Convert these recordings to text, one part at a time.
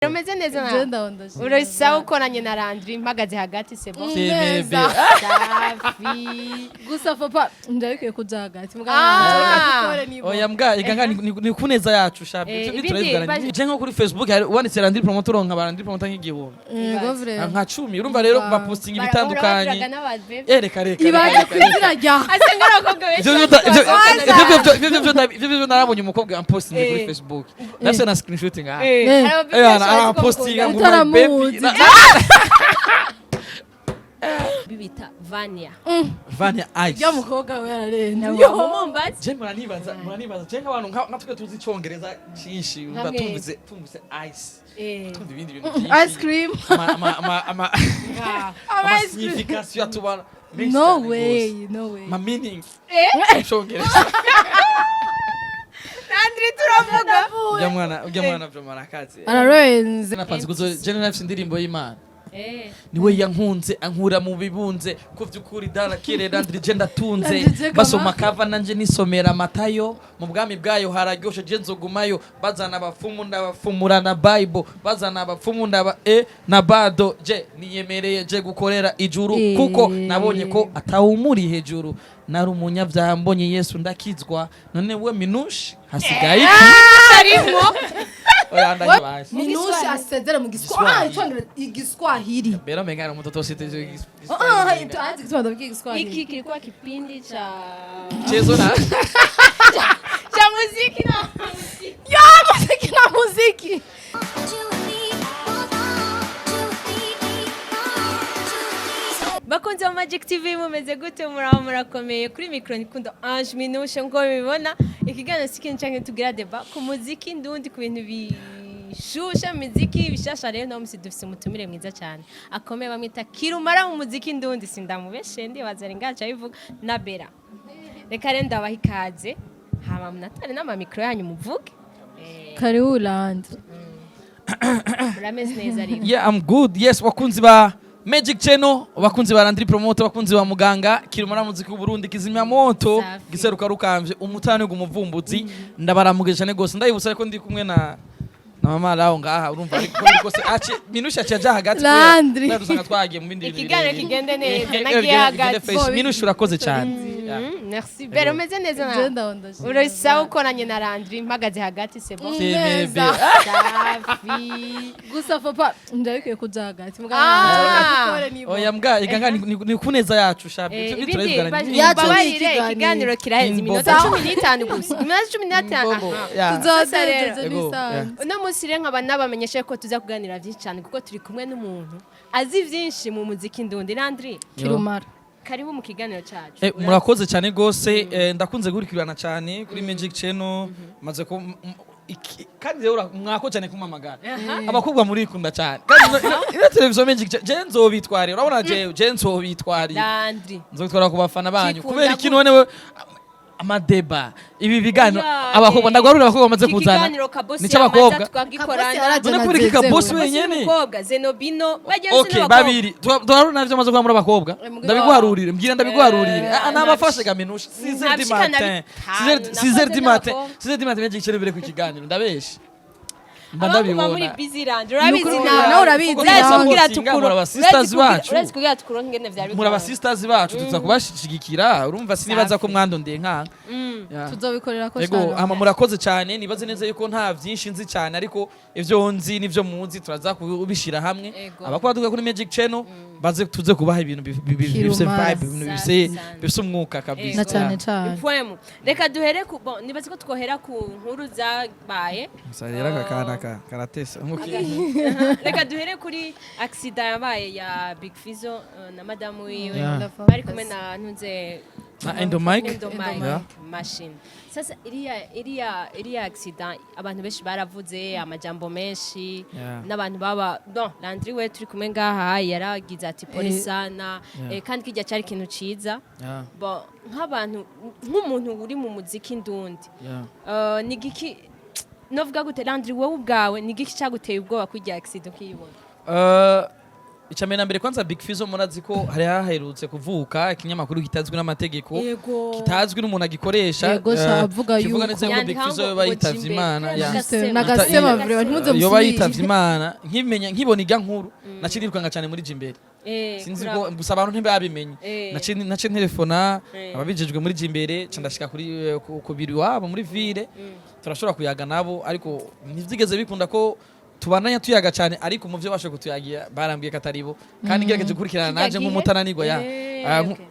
Umeze neza Je nawe? Ndabona. Urasa ukoranye na Landry mpagaze hagati, c'est bon. Neza. Safi. Gusa papa ndabikwiye kuja hagati. Ah. Oya mbwa, iganga ni kuneza yacu sha. Eh, Ibyo ibindi turabivugana. Je nko kuri Facebook hari wanditse Landry Promoter, uronka ba Landry Promoter nk'igihumbi, Yego, vrai. nka 10. Urumva rero bapostinga ibitandukanye. Baraburaga n'abave. Eh, reka reka. Ibaye Reka, ku izina rya Asenga abakobwa benshi. Ivyo narabonye umukobwa ampostinze kuri Facebook, nafise na screenshot ngaha. Eh, hari ababebe benshi bazi ko Arampostinga ngo mukundana. my baby. Utaramuzi. Bibita Vania. Vania Ice. Ya mukobwa we ararenze. Mumbazi. Je muranibaza je nk'abantu nka twe tuzi icongereza cinshi, urumva. Nka mwese. Tumvise ice, tumva ibindi bintu Ice byinshi. cream. Ama ama Ice cream. signification atubana menshi No cyane way, gose. no way. Ma meaning icongereza. Landry, turavuga. Ujya mwana vraiment arakaze. Ararenze. Napanze kuzo je nafise indirimbo y'Imana. Niwe yankunze ankura mu bibunze ko vy'ukuri dara kire Landry je ndatunze. Landry je Basoma kava nanje nisomera Matayo, mu bwami bwayo hararyoshe, je nzogumayo. Bazana abapfumu ndabapfumura na Bible, bazana abapfumu ndaba na bado je niyemereye je gukorera ijuru, kuko nabonye ko atawumuri hejuru. Nari umunyabyaha, mbonye Yesu ndakizwa. None we Minushi hasigaye iki? Harimo. Oya, ndahibashe. Minushi asezere mu Giswahili. Giswahili. Ah, igiswahili. Bero mengana mtoto site. Ah, azi kusema, ndavuga igiswahili. Hiki kilikuwa kipindi cha Chezo na cha muziki na Ya muziki na muziki. Bakunzi ba Magic TV, mumeze gute? Muraho, murakomeye? Kuri micro Nikundo Ange Minushe. Nkuko mubibona, ikiganiro si ikintu canke tugira débat ku muziki ndundi, ku bintu bishusha muziki bishasha. Rero no musi dufise umutumire mwiza cyane akomeye, bamwita Kirumara mu muziki ndundi. Sindamubeshe, ndibaza ari ngaca bivuga na Bera. Reka rero ndabaha ikaze, hama munatare n'ama micro yanyu muvuge. Karibu, Landry. Murameze neza rero? Yeah, I'm good. Yes, bakunzi ba Magic Channel, bakunzi ba Landry Promoter, bakunzi ba muganga Kirumara muziki w'u Burundi, kizimya moto. Safi. Giseruka rukamvye umutani gumuvumbuzi, ndabaramugije cyane gose. Ndayibutsa ko ndi kumwe na mama raho ngaha. Urumva ariko kose ace Minusha ace aja hagati kubera- Landry. kubera dusanga twagiye mu bindi bintu Ikiganiro birebire. kigende neza. Nagiye Nagiye hagati. fresh. Minusha, urakoze cyane. Yeah. Merci. Bera, umeze neza Je nawe? ndabona. Urasa ukoranye na Landry mpagaze hagati, c'est bon. Neza. Safi. Gusa papa ndabikwiye kuja hagati. Ah. Oya mbwa, iganga ni kuneza yacu sha. Eh, Ibyo ibindi turabivugana. Yacu ni mbabarire, ikiganiro. ikiganiro kiraheze iminota Imbogo. 15 gusa, iminota 15. Imbogo. Aha. Yeah. Sasa rero. Tuzoduze Ego, n'isanzwe. Uno munsi rero nkaba nabamenyesha ko tuza kuganira byinshi cyane, kuko turi kumwe n'umuntu azi byinshi mu muziki ndundi. Landry, Kirumara. karibu mu kiganiro cyacu. Murakoze cyane gose. Ndakunze gukurikirana cyane kuri Magic Channel. Maze ko kandi rero mwakoze cyane kumamagara. Abakobwa murikunda cyane, kandi ino televiziyo Magic Channel, je nzobitwarira. Urabona je nzobitwarira. Landry. Nzobitwara ku bafana banyu. Kikunda Kubera iki? gute? None we amadeba ibi biganiro, Oya, abakobwa, ndagwarura abakobwa bamaze iki kuzana. kiganiro Kabosi Nico abakobwa. yamaze twagikorana. Kabosi yaraje. None kubera iki Zezewe. Kabosi Kabosi wenyene? n'umukobwa Zenobino bagenzi Okay, n'abakobwa. babiri tuharura navyo maze kuba muri abakobwa. Ndabiguharurire, mbwira, ndabiguharurire. Ah, nabafashe gamenusha 6h du Ntabishika na matin. bitanu, 6h du nakoze matin, n'abakobwa. 6h du matin, Magic Channel bere ku kiganiro. Ndabeshe mba Abakobwa muri ndabibona. busy. Landry, urabizi. Nukuri Nawe nawe urabizi. urazi Nawe. kugira Supportinga, tukuro muraba sisters bacu. Urazi kugira tukuro ngene vyari. Muri aba sisters bacu, tuza kubashigikira. Urumva sinibaza ko mwandondeye nkanka. Yeah. Tuzobikorera ko. Ego. Sharon. Ama murakoze cyane. Nibaze neza yuko nta byinshi nzi cyane, ariko ivyo nzi n'ivyo muzi turaza kubishira hamwe. Ego. Abakora duka kuri Magic Channel baze tuze kubaha ibintu bifise Kirumara. vibe, ibintu bifise Sana. bifise umwuka kabisa. Na cyane cyane. Poem. Reka duhere ku, bon, nibaze ko twohera ku nkuru zabaye. Gusa rero aka kana ka karatesa. Reka duhere kuri accident yabaye ya Big Fizzo na madamu wiwe. Yeah. Bari kumwe na ntunze Na Endo Mike. Endo Mike Yeah. machine. Sasa iriya accident, abantu benshi baravuze amajambo menshi. Yeah. N'abantu baba, bon, Landry we turi kumwe ngaha yaragize ati pole sana. Yeah. Kandi kijya cyari ikintu ciza. Yeah. Bon, nk'abantu, nk'umuntu uri mu muziki ndundi, Yeah. ni giki novuga gute, Landry, wowe ubwawe ni giki cyaguteye ubwoba kuri irya accident ukiyibona? Icambere na mbere, kwanza Big Fizzo, murazi ko hari haherutse kuvuka ikinyamakuru kitazwi n'amategeko, Yego. kitazwi n'umuntu agikoresha, Yego, sha, avuga kivuga yuko- neza yuko Big Yandikaho Fizzo ngo yoba yitavye Jimbere. Imana, ya. Nagasema. Nagasema vraiment, ntimuze Yoba musubire. yitavye Imana. Nkimenya, nkibona ijya nkuru, naciye nirukanga cyane muri Jimbere. Sinzi ko gusa abantu ntibabimenye. Naciye ntelefona ababijejwe muri Jimbere, ca ndashika kuri ku biro iwabo muri ville, turashobora kuyaga nabo, ariko ntivyigeze bikunda ko tubandanya tuyaga cyane. Ariko mu byo bashoboye kutuyagira barambwiye ko atari bo, kandi ngerageje gukurikirana Kirya nanje gihe? nk'umutananirwa ya.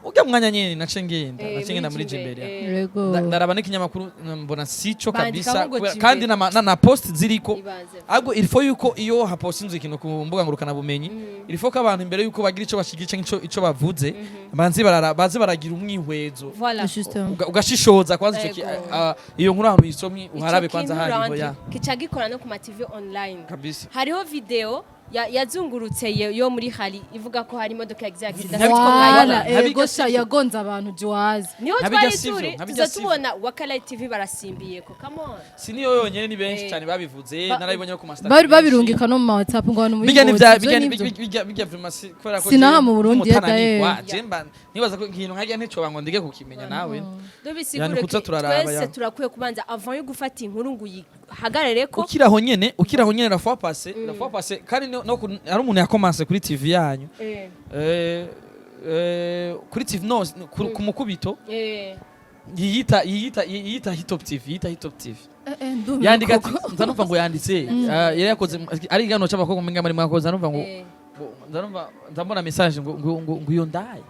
Ujya mwanya nyene naciye ngenda, naciye ngenda muri Jimbere, Jimbere. Yego. Ndaraba n'ikinyamakuru, mbona sico Bandikaho kabisa ngo Jimbere. kandi na post ziriko. Ibaze. Ahubwo il faut yuko iyo hapostinzwe ikintu ku mbuga ngurukana bumenyi, il faut ko abantu imbere yuko bagira ico bashigiye canke ico bavuze, banze barara, baze baragira umwihwezo. Voilà. Justement. Ugashishoza kwanza ico Yego. iyo nkuru ahantu uyisomye, uharabe Ico kwanza kintu hariho Landry, ya kica gikora no ku ma TV online. Kabisa. Hariho video yazungurutse yo muri hari ivuga ko hari imodoka yagize accident. Wala, Ntabijya ego sha, sivyo. yagonze abantu jiwazi. Niho Ntabijya twari sivyo, turi ntabijya tuza tubona Wakala TV barasimbiyeko, come on. Si niyo yonyene, ni benshi cyane babivuze, narabibonye no ku ma status Bari menshi. babirungika no mu ma WhatsApp ngo abantu muri Bijya Ngozi, nivya ivyo bijya nivyo. bijya vraiment si kubera ko Sinaha jewe mu Burundi, nk'umutananirwa, yedaye. je mba nibaza ko ikintu nkajya nticoba ngo ndige kukimenya nawe. Bisigure Yani kuza ko turaraba, twese ya. turakwiye kubanza avant yo gufata inkuru ngo uyihagarare ko. Ukiraho nyene la fois passée kandi no hari umuntu yakomanse kuri TV yanyu, kuri TV no ku mukubito, yiyita Hitop TV, yiyita Hitop TV. Ndumiwe Yandika ati koko. nzanumva ngo yanditse, yari yakoze ari ikiganiro c'abakobwa mwenga muri mwakoze, nzanumva ngo nzanumva nzambona message ngo iyo ndaye.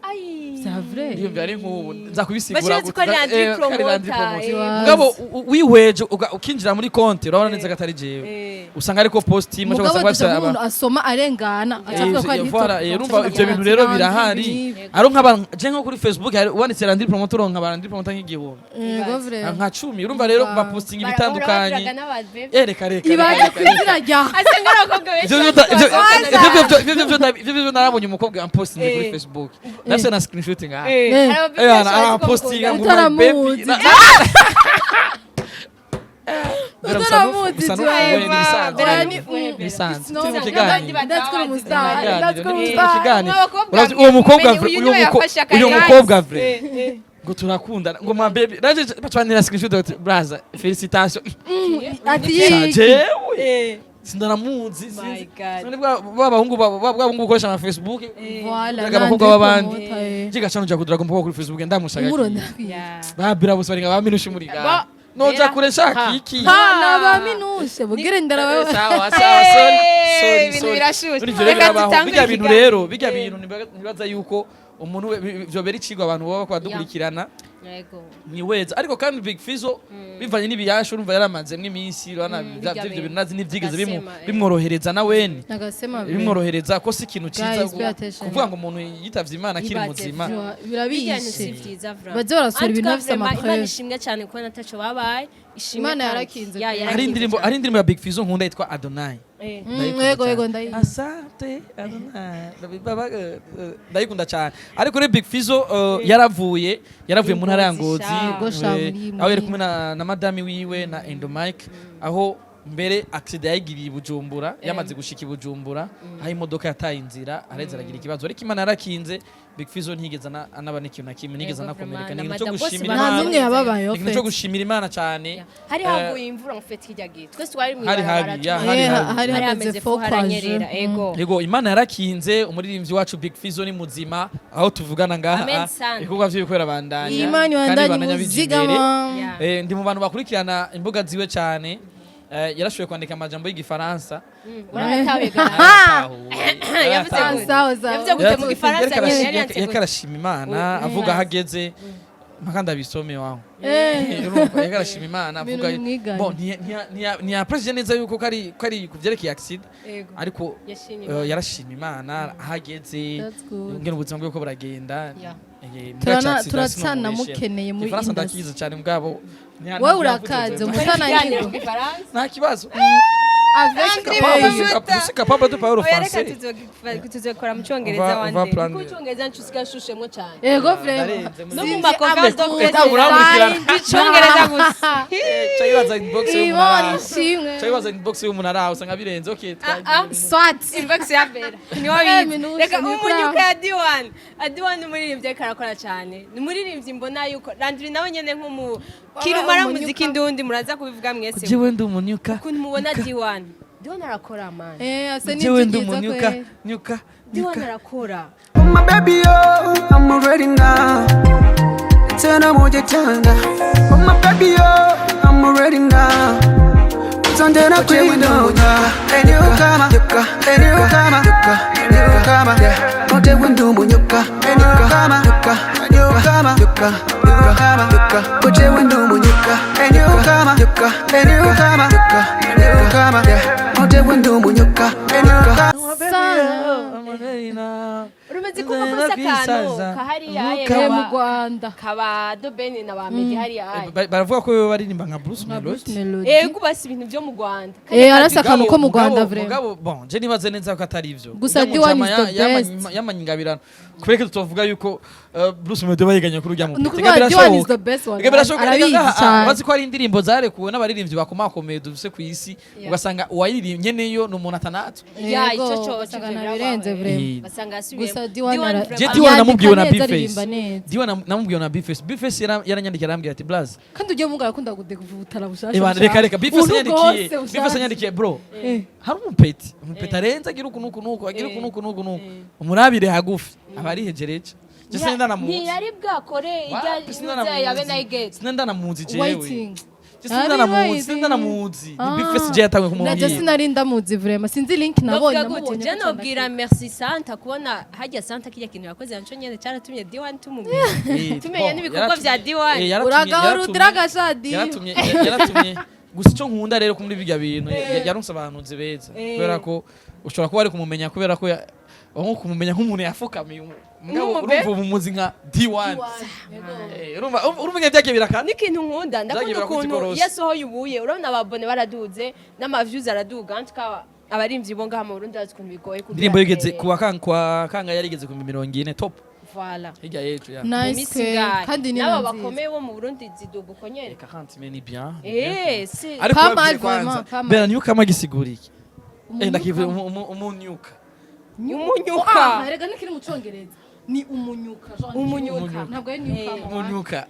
Ai. C'est vrai. Ndiyumvira ari nk'ubu nza kubisigura Bashiratse ko ari gute. Landry Ko ari Landry Promoter, Promoter. Mugabo Mugabo wihweje ukinjira muri konti, urabona neza ko atari jewe. Usanga ariko post imwe Mugabo cyangwa dusa usanga nk'umuntu asoma arengana acavuga ko ari voilà, urumva ivyo bintu rero birahari. Ari nk'abantu je nko kuri Facebook hari wanditse Landry Promoter, uronka ba Landry Promoter nk'igihumbi, Yego vrai. nka 10. Urumva rero bapostinga ibitandukanye. Reka reka. Ibaye Reka, ku izina rya Asenga abakobwa benshi. Ivyo ivyo narabonye umukobwa yampostinze kuri Facebook, nafise na screenshot ngaha. Arampostinga ngo my baby. Utaramuzi. Utaramuzi, Gusa Joel. n'ibisanzwe. Nibisanzwe. Turi mu kiganiro. Ndazi umustar, ndazi Turi mu umustar. kiganiro. Urazi uwo mukobwa uyu mukobwa vrai ngo turakundana, ngo my baby, naje bacwanira screenshot ati braza félicitations. Ati yiki. Jewe sindanamuzi, My sinzi. God. Sinzi bwa bahungu bwa bahungu gukoresha ama Facebook. Voilà. Mbega abakobwa b'abandi. Landry. Jiga cyane nja kudura umukobwa kuri Facebook ndamushaka. Umurondera. Babira bose baringa baminushe muri ga. Noja kure shaka iki? Naba minushe bugire ndaraba. Sawa sawa, sorry sorry. Ibintu Sorry. birashushe. Muri ivyo rero Reka birabaho. dutangure Bijya bintu ikiganiro. rero, bijya bintu ntibaza yuko umuntu vyobera icigwa abantu baba badukurikirana niweza. Ariko kandi Big Fizzo bivanye n'ibiyasho, urumva yaramazemwo iminsi, urabona Bijya ivyo bintu. bintu nazi ntivyigeze Gasema, bimworohereza na wene. Nagasema Bimworohereza ko si ikintu ciza Guys, pay attention. kuvuga ngo umuntu yitavye Imana akiri Ibaze muzima. Birabishe. Byiza vraiment. Baze barasohora ibintu En tout cas, bafise vraiment, ama preuve. Imana ishimwe cyane kuba nataco babaye. Ishimwe Imana kandi. yarakinze Ya, pe. yarakinze Hari indirimbo cyane. hari indirimbo ya Big Fizzo nkunda yitwa Adonai. Ndayikunda Yego cyane. yego, ndayizi. Asante Adonai. Baba, ndayikunda cyane. Ariko rero Big Fizzo yaravuye mu ntara ya Ngozi Ngozi, sha. Yego sha, aho yari kumwe na madami wiwe na Endo Mike, aho mbere accident yayigiriye i Bujumbura, yamaze gushika i Bujumbura, aho imodoka yataye inzira, araheza aragira ikibazo. Ariko Imana yarakinze, Big Fizzo ntiyigeze anaba n'ikintu na kimwe, ntiyigeze Yego, anakomereka. vraiment, Ni na ikintu cyo madam bose gushimira Nta Imana. n'umwe yababayeho. Ni ikintu cyo Fete. gushimira Imana cyane. Hari haguye imvura mufite kirya gihe twese twari mu Hari ibarabara habi, ya, turi- hari Eh, habi. hari hari hameze hameze fo fo kwaje. haranyerera, ego. Yego, Imana yarakinze, umuririmbyi wacu Big Fizzo ni muzima aho tuvugana ngaha. Amen sana. Ibikorwa vye biriko birabandanya Imana kandi ibandanye bibandanya bija imbere. muzigama. Yeah. Ndi mu bantu bakurikirana imbuga ziwe cyane. Yarashoboye kwandika amajambo y'igifaransa. Uratawe ga. Yaratahuye. Yavuze Yaratahuye. gute? Sawa sawa. Yavuze gute mu gifaransa Yariko nyene yari yanditse yariko gute? arashima Imana, avuga aho ageze mpaka ndabisome waho. Urumva yariko arashima Imana avuga Ibintu bimwiganye. bon ntiyaprecize neza yuko kari ku vyerekeye accident, Ego. ariko Yashimye Imana. yarashima Imana aho ageze, That's good. ingene ubuzima bwiwe ko buragenda. Yeah. Turacanamukeneye muri Igifaransa industry. ndakizi cyane mugabo Wowe urakaze, ntiyavuze. umutananirwa. Ikiganiro mu gifaransa. Nta kibazo. Avec André Je suis capable de parler Oya, reka français. Tuzokora mu cyongereza On va one day. prendre- Kuko icyongereza ncusigashushemwo cyane. Ego, vraiment. No mu ma conférence de presse. Muramukurikirana. Icyongereza gusa. Ca yibaza inbox y'umuntu Imana araho. ishimwe. Ca yibaza inbox y'umuntu araho usanga birenze. Okay, Ah, ah. Soit. Inbox ya Bera niwe Eh, abizi. Minushe, Reka ni umunyuka kuri ya D1. A D1 ni umuririmbyi ariko arakora cyane, ni umuririmbyi mbona yuko Landry nawe nyene nk'umu kirumara umunyuka. muziki ndundi, muraza kubivuga mwese Jewe ndi umunyuka. ukuntu mubona D1. D1 arakora, man. Eh, asa Jewe ndi n'ibyo byiza umunyuka. kwe. Nyuka. D1 arakora. Oh my baby, oh, I'm ready now. Tena moja tanga. Oh my baby, oh, I'm ready now. Tondena kwinoga. Newcomer, newcomer, newcomer. Ote windu munyuka, newcomer, newcomer, newcomer. Ote windu munyuka, newcomer, newcomer, newcomer. Ote windu munyuka, newcomer. Sana. Urumaze kumva ko se akantu kahariya Eh, mu Rwanda. Kaba Dobeni na ba Meddy hariya aye. Baravuga ko wewe baririmba nka Bruce Nka Bruce Melody. Melody. Ego, basi ibintu byo mu Rwanda. Eh, arasa akantu ko mu Rwanda, vraiment. Mugabo bon, je nibaze neza ko atari ivyo. Gusa Ujya mu D1 jama is the best. Yamanyingabirano. Kubera ko tutovuga yuko Bruce Melody bayiganye kuri urya Ni mupira. ukuvuga D1 is the best one. Ega birashoboka. Arabizi Reka, cyane. bazi ko hari indirimbo zarekuwe n'abaririmbyi bakomakomeye dufise ku isi, ugasanga uwayiririmbye niyo ni umuntu atanatwe. Ya, Yego, icyo cyo ugasanga nabirenze vraiment. Basanga yasubiyemo. Gusa D1 Je Yandika D1 namubwiwe na neza, B-Face. aririmba neza. D1 namubwiwe na B-Face. B-Face yaranyandikiye arambwira ati: "Blaze." Kandi ugiye mungu arakunda kudekuvutara bushasha. Ebana, reka reka, B-Face Ubuntu yandikiye. bwose B-Face bushasha. yandikiye: "Bro, Eh. hari umupeti arenze, agira uku nuku nuku, agira uku nuku nuku nuku, umurabire hagufi aba ari hejereje." Je sinenda namuzi. Ntiyari bwakore ijya Wapi, sinenda yabe namuzi. na igete. Sinenda namuzi jewe. Waiting. Je sinenda Ari namuzi, waiting. sinenda namuzi. Ni Ah. B-Face je yatanguye Naje kumubwira. sinari ndamuzi vraiment, sinzi link nabonye. Novuga gute? Namubonye Je ko nobwira merci Santa kubona hajya Santa kijya kintu yakoze naco nyene cyaratumye D1 tumumenya, tumenya Bon, n'ibikorwa bya D1. Uragahora udiragasha di. Yaratumye gusa icyo nkunda rero ko muri bijya bintu yaronse abahanuzi beza, kubera ko ushobora kuba ari kumumenya, kubera ko nko kumumenya nk'umuntu yafukamiye mugabo Nk'umube. urumva ubu muzi nka D1. Urumva ingene vyagiye birakana. N'ikintu nkunda, ndakunda Byagiye ukuntu birakora. iyo asohoye ubuye urabona ababone baraduze n'ama views araduga. Ntuka abarimvyi bo ngaha mu Burundi bazi ukuntu bigoye kugira Indirimbo yigeze kuwa kanga yarigeze ku 40 top Voilà. hirya y'ejo ya. Nice Misi kwe. ngahe. Kandi ni N'aba nziza. bakomeye bo mu Burundi ziduga uko nyene. 40 mais ni bien, ni bien. Eh, si. Ariko Pas mal, babwiye kwanza vraiment, pas mal. bera newcomer gisigura iki? Ndakivuye umunyuka. Umunyuka. Ah, erega ntikiri mu Cyongereza, ni umunyuka genre. Umunyuka. Ntabwo ari newcomer. Umunyuka.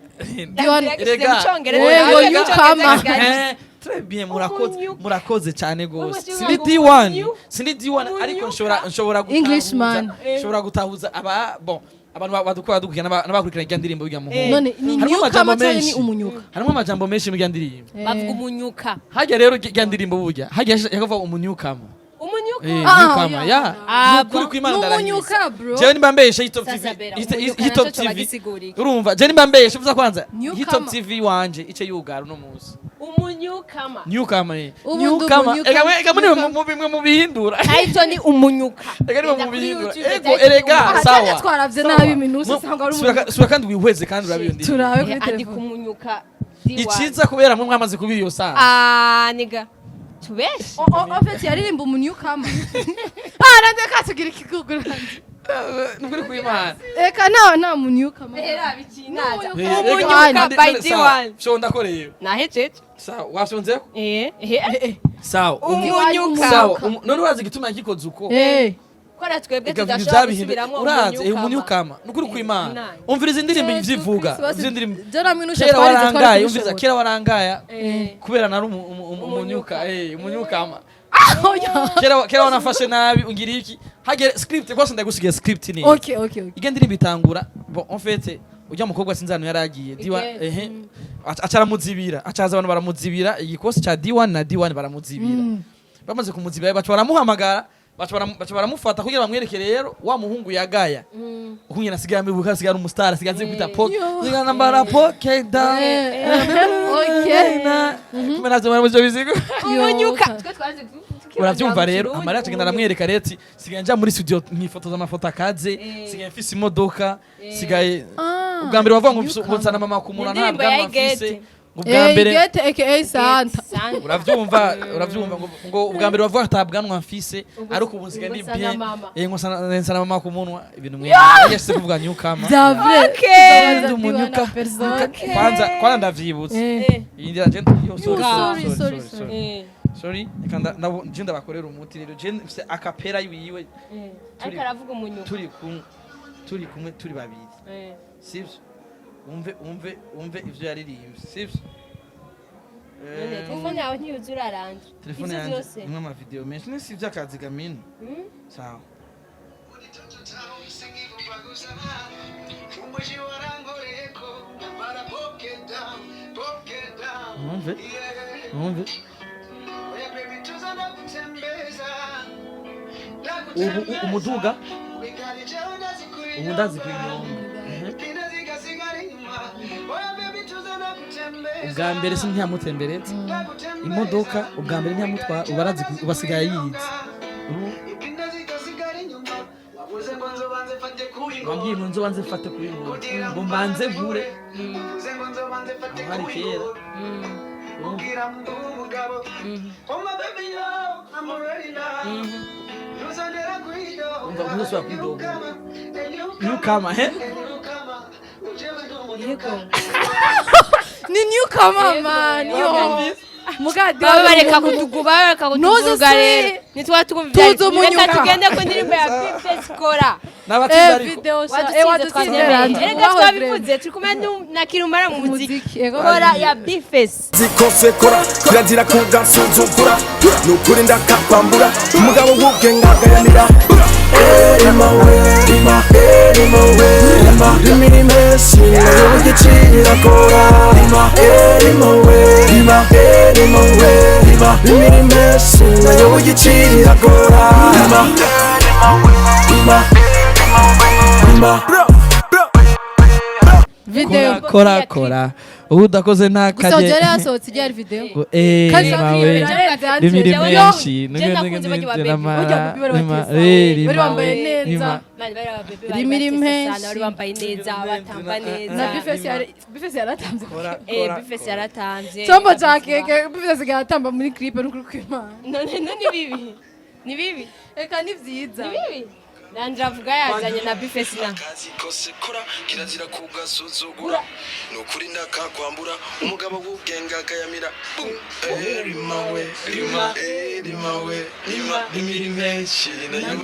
Ndagishyize mu Cyongereza. Yego, Nawe newcomer. Icyongereza. Très bien, murakoze. Umunyuka. Murakoze cyane gose. Umunyuka. Sindi D1, Umunyu- sindi D1, ariko Umunyuka. nshobora gutahuza Englishman. nshobora gutahuza aba bon abantu badukora dukurikirana n'abakurikirana irya ndirimbo y'urya muhungu. None ni Harimo newcomer amajambo cyangwa ni menshi. umunyuka? Harimo amajambo menshi muri irya ndirimbo. Bavuga umunyuka. Hajya rero irya ndirimbo burya hajya yakavuga umunyukamo. Umunyuka. Ah, Newcomer yeah. ya. Ah, Nukuri bon. kw'Imana Ni ndarahiriza. umunyuka, bro. Jewe nimba mbeshe Hitop Sasa TV, Bera, umunyuka Hitop naco TV. bagisigura iki? Urumva je nimba mbeshe uvuza kwanza Newcomer. Hitop TV wanje ice yugara uno munsi. Umunyukama. Newcomer. Eh. Ubundi Newcomer. umunyuka- Ega we ega muri newcomer. mu bimwe mu bihindura. Title ni umunyuka. Ega niba Genda mu kuri bihindura. YouTube, Ego title erega ni Aha, sawa. cyane twaravye Sawa. nabi minusi, usanga ari umunyuka. Sura kandi wihweze kandi urabe iyo ndirimbo. Turabe kuri Andika telefone. umunyuka D1. Iciza kubera mwe mwamaze kubira iyo saa. Ah, niga tubeshe. En fait yaririmba umunyukama. Ah, nande katugira ikigugura. Nukuri kw'Imana. Eka nta munyukama. Era bikinaza. Umunyuka. Umunyuka by D1. Shonda koreyo. Nahejeje. Sawa, wafyonzeko? Eh eh. Sawa. Umunyuka. Sawa, none urazi igituma ngikoze uko? Eh. Kora twebwe Ega tudashobora byabihinduye. gusubiramo. Urazi umunyukama nukuri kw'Imana. Nani. Umviriza indirimbo ivyivuga, umviriza indirimbo. Jora minusha Kera twarize warangaye, umviriza, twari kera warangaya Eh. kubera nari umunyuka, umunyukama. Oya. Kera wanafashe nabi ungira iki hagere script rwose ndagusigiye script ni Okay, okay, okay. igenda indirimbo itangura. Bon, en fait ujya mukobwa sinzi ahantu yaragiye D1 Igenda. ehe aca aramuzibira, acaza abantu baramuzibira igikosi ca D1 na D1 baramuzibira. Bamaze kumuzibira baca baramuhamagara, baca baramufata kugira bamwereke rero wa muhungu yagaya ukuntu asigaye amibuka, asigaye ari umustar, asigaye azi kwita poke, asigaye nambara poke down. Okay. Kumwe navyo muri muvyo bizigo. Umunyuka. Twe twaje Uravyumva rero amarira acagenda aramwereka rero ati: "Sigaye nja muri studio nkifotoza amafoto akaze, sigaye mfise imodoka, sigaye." Ah, Ubwa mbere bavuga ngo newcomer. ngo nsana mama kumura nta Indirimbo ya bwanwa mfise. Igete. Ngo ubwa mbere Gete aka Santa. Santa. Uravyumva ngo ubwa mbere bavuga ata bwanwa mfise, ariko ubu nsigaye ndi Ngo sana bien. mama. Ngo sana mama ku munwa, ibintu mwene yashyize kuvuga newcomer. Bya vrai. Okay. Ndi umunyuka. Kwanza ndavyibutse. Iyi ndira je yo, sorry. Sorry, Sorry, sorry, sorry, sorry. Sorry, reka je ndabakorera umuti rero. Je mfise acapella yiwe. Ariko aravuga umunyuka. Turi kumwe, turi babiri. Sivyo? Umve ivyo yaririmbye, sivyo? None telefone yawe ntiyuzura aranje? Telefone Ivyo yanje vyose. imwe, amavideo menshi, ni sivyo akazi gamino. Sawa. Umve ubu umuduga ubu ndazi kuyinyonga. Ubwa mbere si ntiyamutemberetse imodoka, ubwa mbere ntiyamutwara, ubu arazi ubu asigaye yize. Ubu wambwiye ngo nzobanze mfate kuri ngo mbanze nkure, aho hari kera. Urumva? Umva umunsi wa kwidoga newcomer he. Yego. Ni newcomer, man, yo. Mugadi. Baba bareka kutuguba, bareka Ntuzi kutuvuga se. rero ntitwa twumva. Tuzi umunyuka. Reka tugende ku ndirimbo ya Bifes Kora. N'abatsinze ariko. Video sha. Wadutsinze, Wadutsinze. twabyemeye. Erega twabivuze, turi kumwe na Kirumara mu muziki. Muziki, yego. Kora ya Bifes. Zikose kora kirazira kugasuzugura, nukuri ndakakwambura, umugabo w'ubwenge agayanira. Erima we rima, erima we rima, imirimo sinayo igiciro kora rima, erima we rima, erima we rima, imirimo sinayo igiciro kora rima, rima, rima. Video. Kora kora, udakoze Gusa ntakajye. ujya yasohotse ijya video. Ngo erima we rimiri menshi. Je nakunze bajya ba baby. Burya baby bari batesa. Bari bambaye neza. Bari bari aba baby bari Rimiri batese menshi. sana, bari bambaye neza, batamba neza. Na Bifesi yari Bifesi yaratamze. Bifes yaratamvye. Chombo cha keke Bifesi asigaye atamba muri clip n'ukuri kw'Imana. None ni bibi, ni bibi. Eka ni vyiza. Ni bibi. Nanje avuga yazanye na Bifes na Akazi kose kora kirazira kugasuzugura, nukuri ndakakwambura, umugabo w'ubwenge agayamira. Rima we rima, rima we rima, imirimo menshi nayo.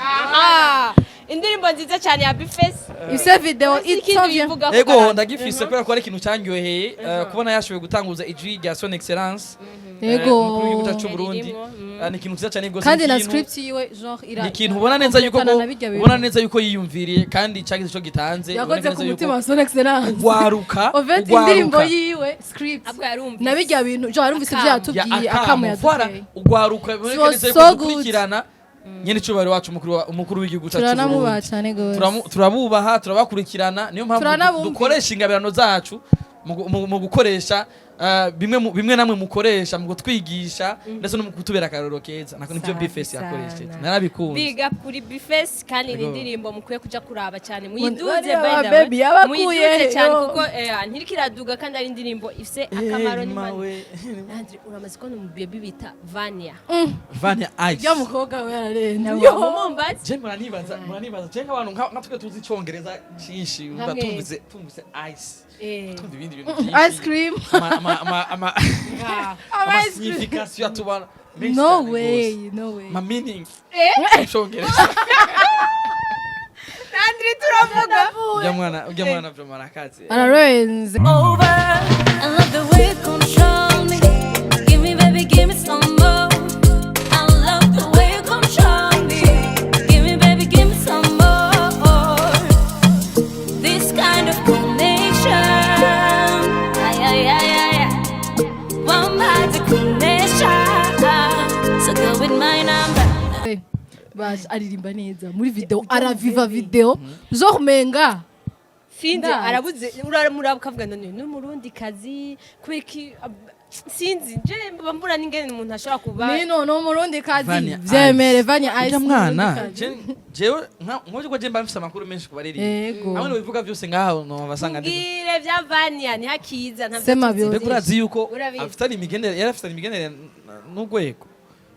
Aha, indirimbo nziza cyane ya Bifes. Ifise video Ikindi itovye. bivuga ko Ego. karanga. Ndagifise kubera ko ari ikintu cyanyoheye kubona yashoboye gutanguza ijwi rya Son Excellence Yego. umukuru w'igihugu cyacu cy'u Burundi. Ririmwo, Ni ikintu cyiza cyane rwose. Kandi Ni na ikintu- script yiwe genre ira ni ikintu ubona neza yuko completana na bijya bintu. ubona neza yuko yiyumviriye kandi cyagize ico gitanze. Yakoze ubona ku neza mutima yuko wa Son Excellence. ugwaruka En fait, ugwaruka. indirimbo yiwe script Ahubwo yarumvise. na bijya bintu genre yarumvise ivyo Akamo. yatubwiye, Ya, akamo akamo fora yaduteye. ugwaruka biboneka So, neza yuko so good. dukurikirana nyene icubahiro wacu umukuru w'igihugu cyacu cy'u Turanamubaha Burundi. cyane gose. Turabubaha, turabakurikirana, niyo mpamvu Turanabumvira. dukoresha ingabirano zacu mu gukoresha bimwe namwe mukoresha mu kutwigisha ndetse no mu kutubera akarorero keza. Nako nivyo Safi Bifes yakoresheje, sana. narabikunze. Big up kuri Bifes, kandi ni Yego. indirimbo mukwiye kuja kuraba cyane, muyiduze. Bariya By ba the way, baby yabakuye, muyiduze cyane yo. kuko ntiriko iraduga kandi ari indirimbo ifise akamaro n'imana. Landry, uramaze kubona umu baby bita Vania? Vania Ice. Ya mukobwa we yararenze. Mumumbazi. Je muranibaza je nk'abantu nka twe tuzi icongereza cinshi, urumva. Nka mwese. Tumvise ice, tumva ibindi bintu Ice byinshi. cream. Ama Ama ama ice cream. signification atubana menshi No cyane way, gose. no way. Ma meaning icongereza. Landry, turavuga. Ujya mwana vyo marakazi. Ararenze. Over. I love the way you control me. Give me, baby, give me some more. I love the way you control me. Give me, baby, give me some more. This kind of connection. Ay, ay, ay, ay, ay. One magic connection. So go with my number. Baje aririmba neza muri video, araviva video genre umenga Sinzi. Ndazi. Arabuze, uramuraba ukavuga none ni umurundi kazi kubera iki Sinzi, je mba mbura n'ingene umuntu ashobora kuba. Nino ni Umurundi kazi. Vania Vyemere. Ice. Vania Ice Ujya ni mwana Umurundikazi. jewe nkuko je mba mfise amakuru menshi ku baririmba, Yego. hamwe bivuga byose ngaho no basanga ndi Tubwire vya Vania ntihakiza ntavyo Sema tuzi. byose. Mbega urazi yuko Urabizi. afitanye imigendere, yari afitanye imigendere n'urwego?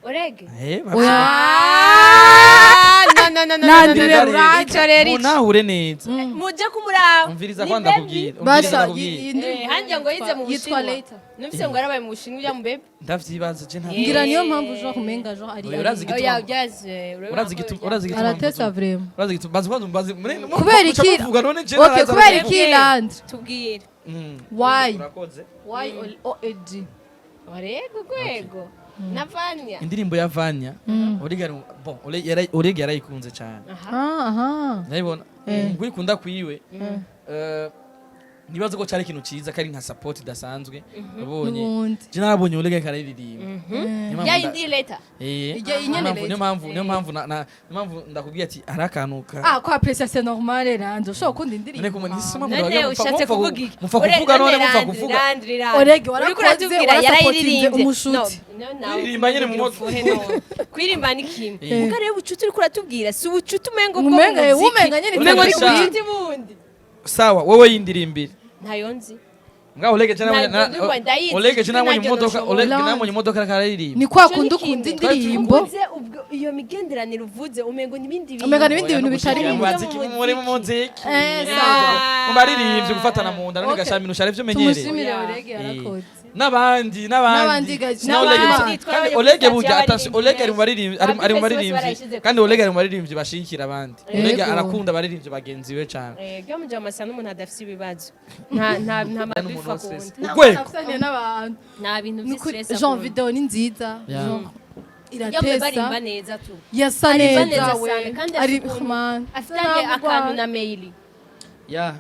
Orege. Oya. Ah, no, no, no, no, no, no, no, Nandire no, no. Ruranje. Ico rero ico. Munahure neza. Muje kumuraba. Umviriza Ni kwa baby. ndakubwira, umviriza Basha ndakubwira. iyi ndirimbo Eh, hanje ngo yize mu yitwa Bushinwa. Later. Numvise ngo yarabaye mu Bushinwa ujya mu bebe. Ndavyibaza je nta Ngira niyo mpamvu ushobora kumenga jo ari Oya, urazi igituma- Oya, ujyaze. Urazi igituma, urazi igituma aratesa vraiment. Urazi igituma bazi bazi bazi Kubera iki? Muvuga none je Okay, naraza kubera ndavuga. iki Landry? Tubwire. Why? Urakoze. Why OAG? Orege urwego. Na Vania. Indirimbo ya Vanya, Orega bon Orega yarayikunze cyane. Ah, aha. Ndabibona kuyikunda kwiwe. Nibaza ko cyari ikintu cyiza, kari nka support idasanzwe ubonye. N'ubundi. Je narabonye Orega kararirimba. Niyo mpamvu Ya indi later. Ijya inyene niyo later. mpamvu niyo mpamvu ndakubwiye ati hari akantu ka Ah, ko apprécier c'est normal Landry. Ushobora gukunda none indirimbo. kuma nisima. None ushatse kuvuga iki? Mupfa kuvuga, none mupfa kuvuga. Landry, Landry. Orege, Uriko warakoze, uratubwira warasapotinze yarayiririmbye. umushuti. No, no, nawe Kuririmba nyene mu kugira mutwe. ufuhe no. Kuririmba ni kimwe. Muga rero ubucuti uriko uratubwira si ubucuti umengo bwo mu Umenga muziki. umenga nyene Umengo ni Umenga ubucuti bundi. Sawa, wowe yindirimbire. Ntayo nzi. Ngaho Olege je nabonye Ntabwo ndumva ndayizi, Olege je nabonye naryo imodoka ntushobora. Olege nabonye imodoka kararirimba. Ni kwa Ico ni kundi kimwe. ukunda indirimbo. Uvuze ubwo iyo migenderanire uvuze umengo n'ibindi bintu. Umenga n'ibindi bintu bitari Mu mu muziki, muri mu muziki. Sawa. Mu baririmbyi gufatana mu nda none Okay. gashamira ushare ivyo menyereye. Tumushimire Oya. Orege yarakoze. N'abandi n'abandi N'abandi gace. Na Olege N'abandi, kandi twabonye Olege kuri burya sitasiyo attention, y'abaririmbyi Olege ari mu baririmbyi, ari mu Bose baririmbyi barayishize kandi Olege ari mu baririmbyi bashigikira abandi. Olege Yego. arakunda abaririmbyi bagenzi be cyane. Byo muja masa n'umuntu adafise ibibazo. Nta N'umuntu mabifu wa stress. akunda. Urwego. Afitanye n'abantu. Nta bintu Nukuri vy'istress Jean akunda. video ni nziza. Yeah. Jean Yo mbe iratesa. barimba neza tu. Yasa Arimba neza neza we. sana, kandi Ari afite ukuntu- man. Afitanye akantu na maili. Ya.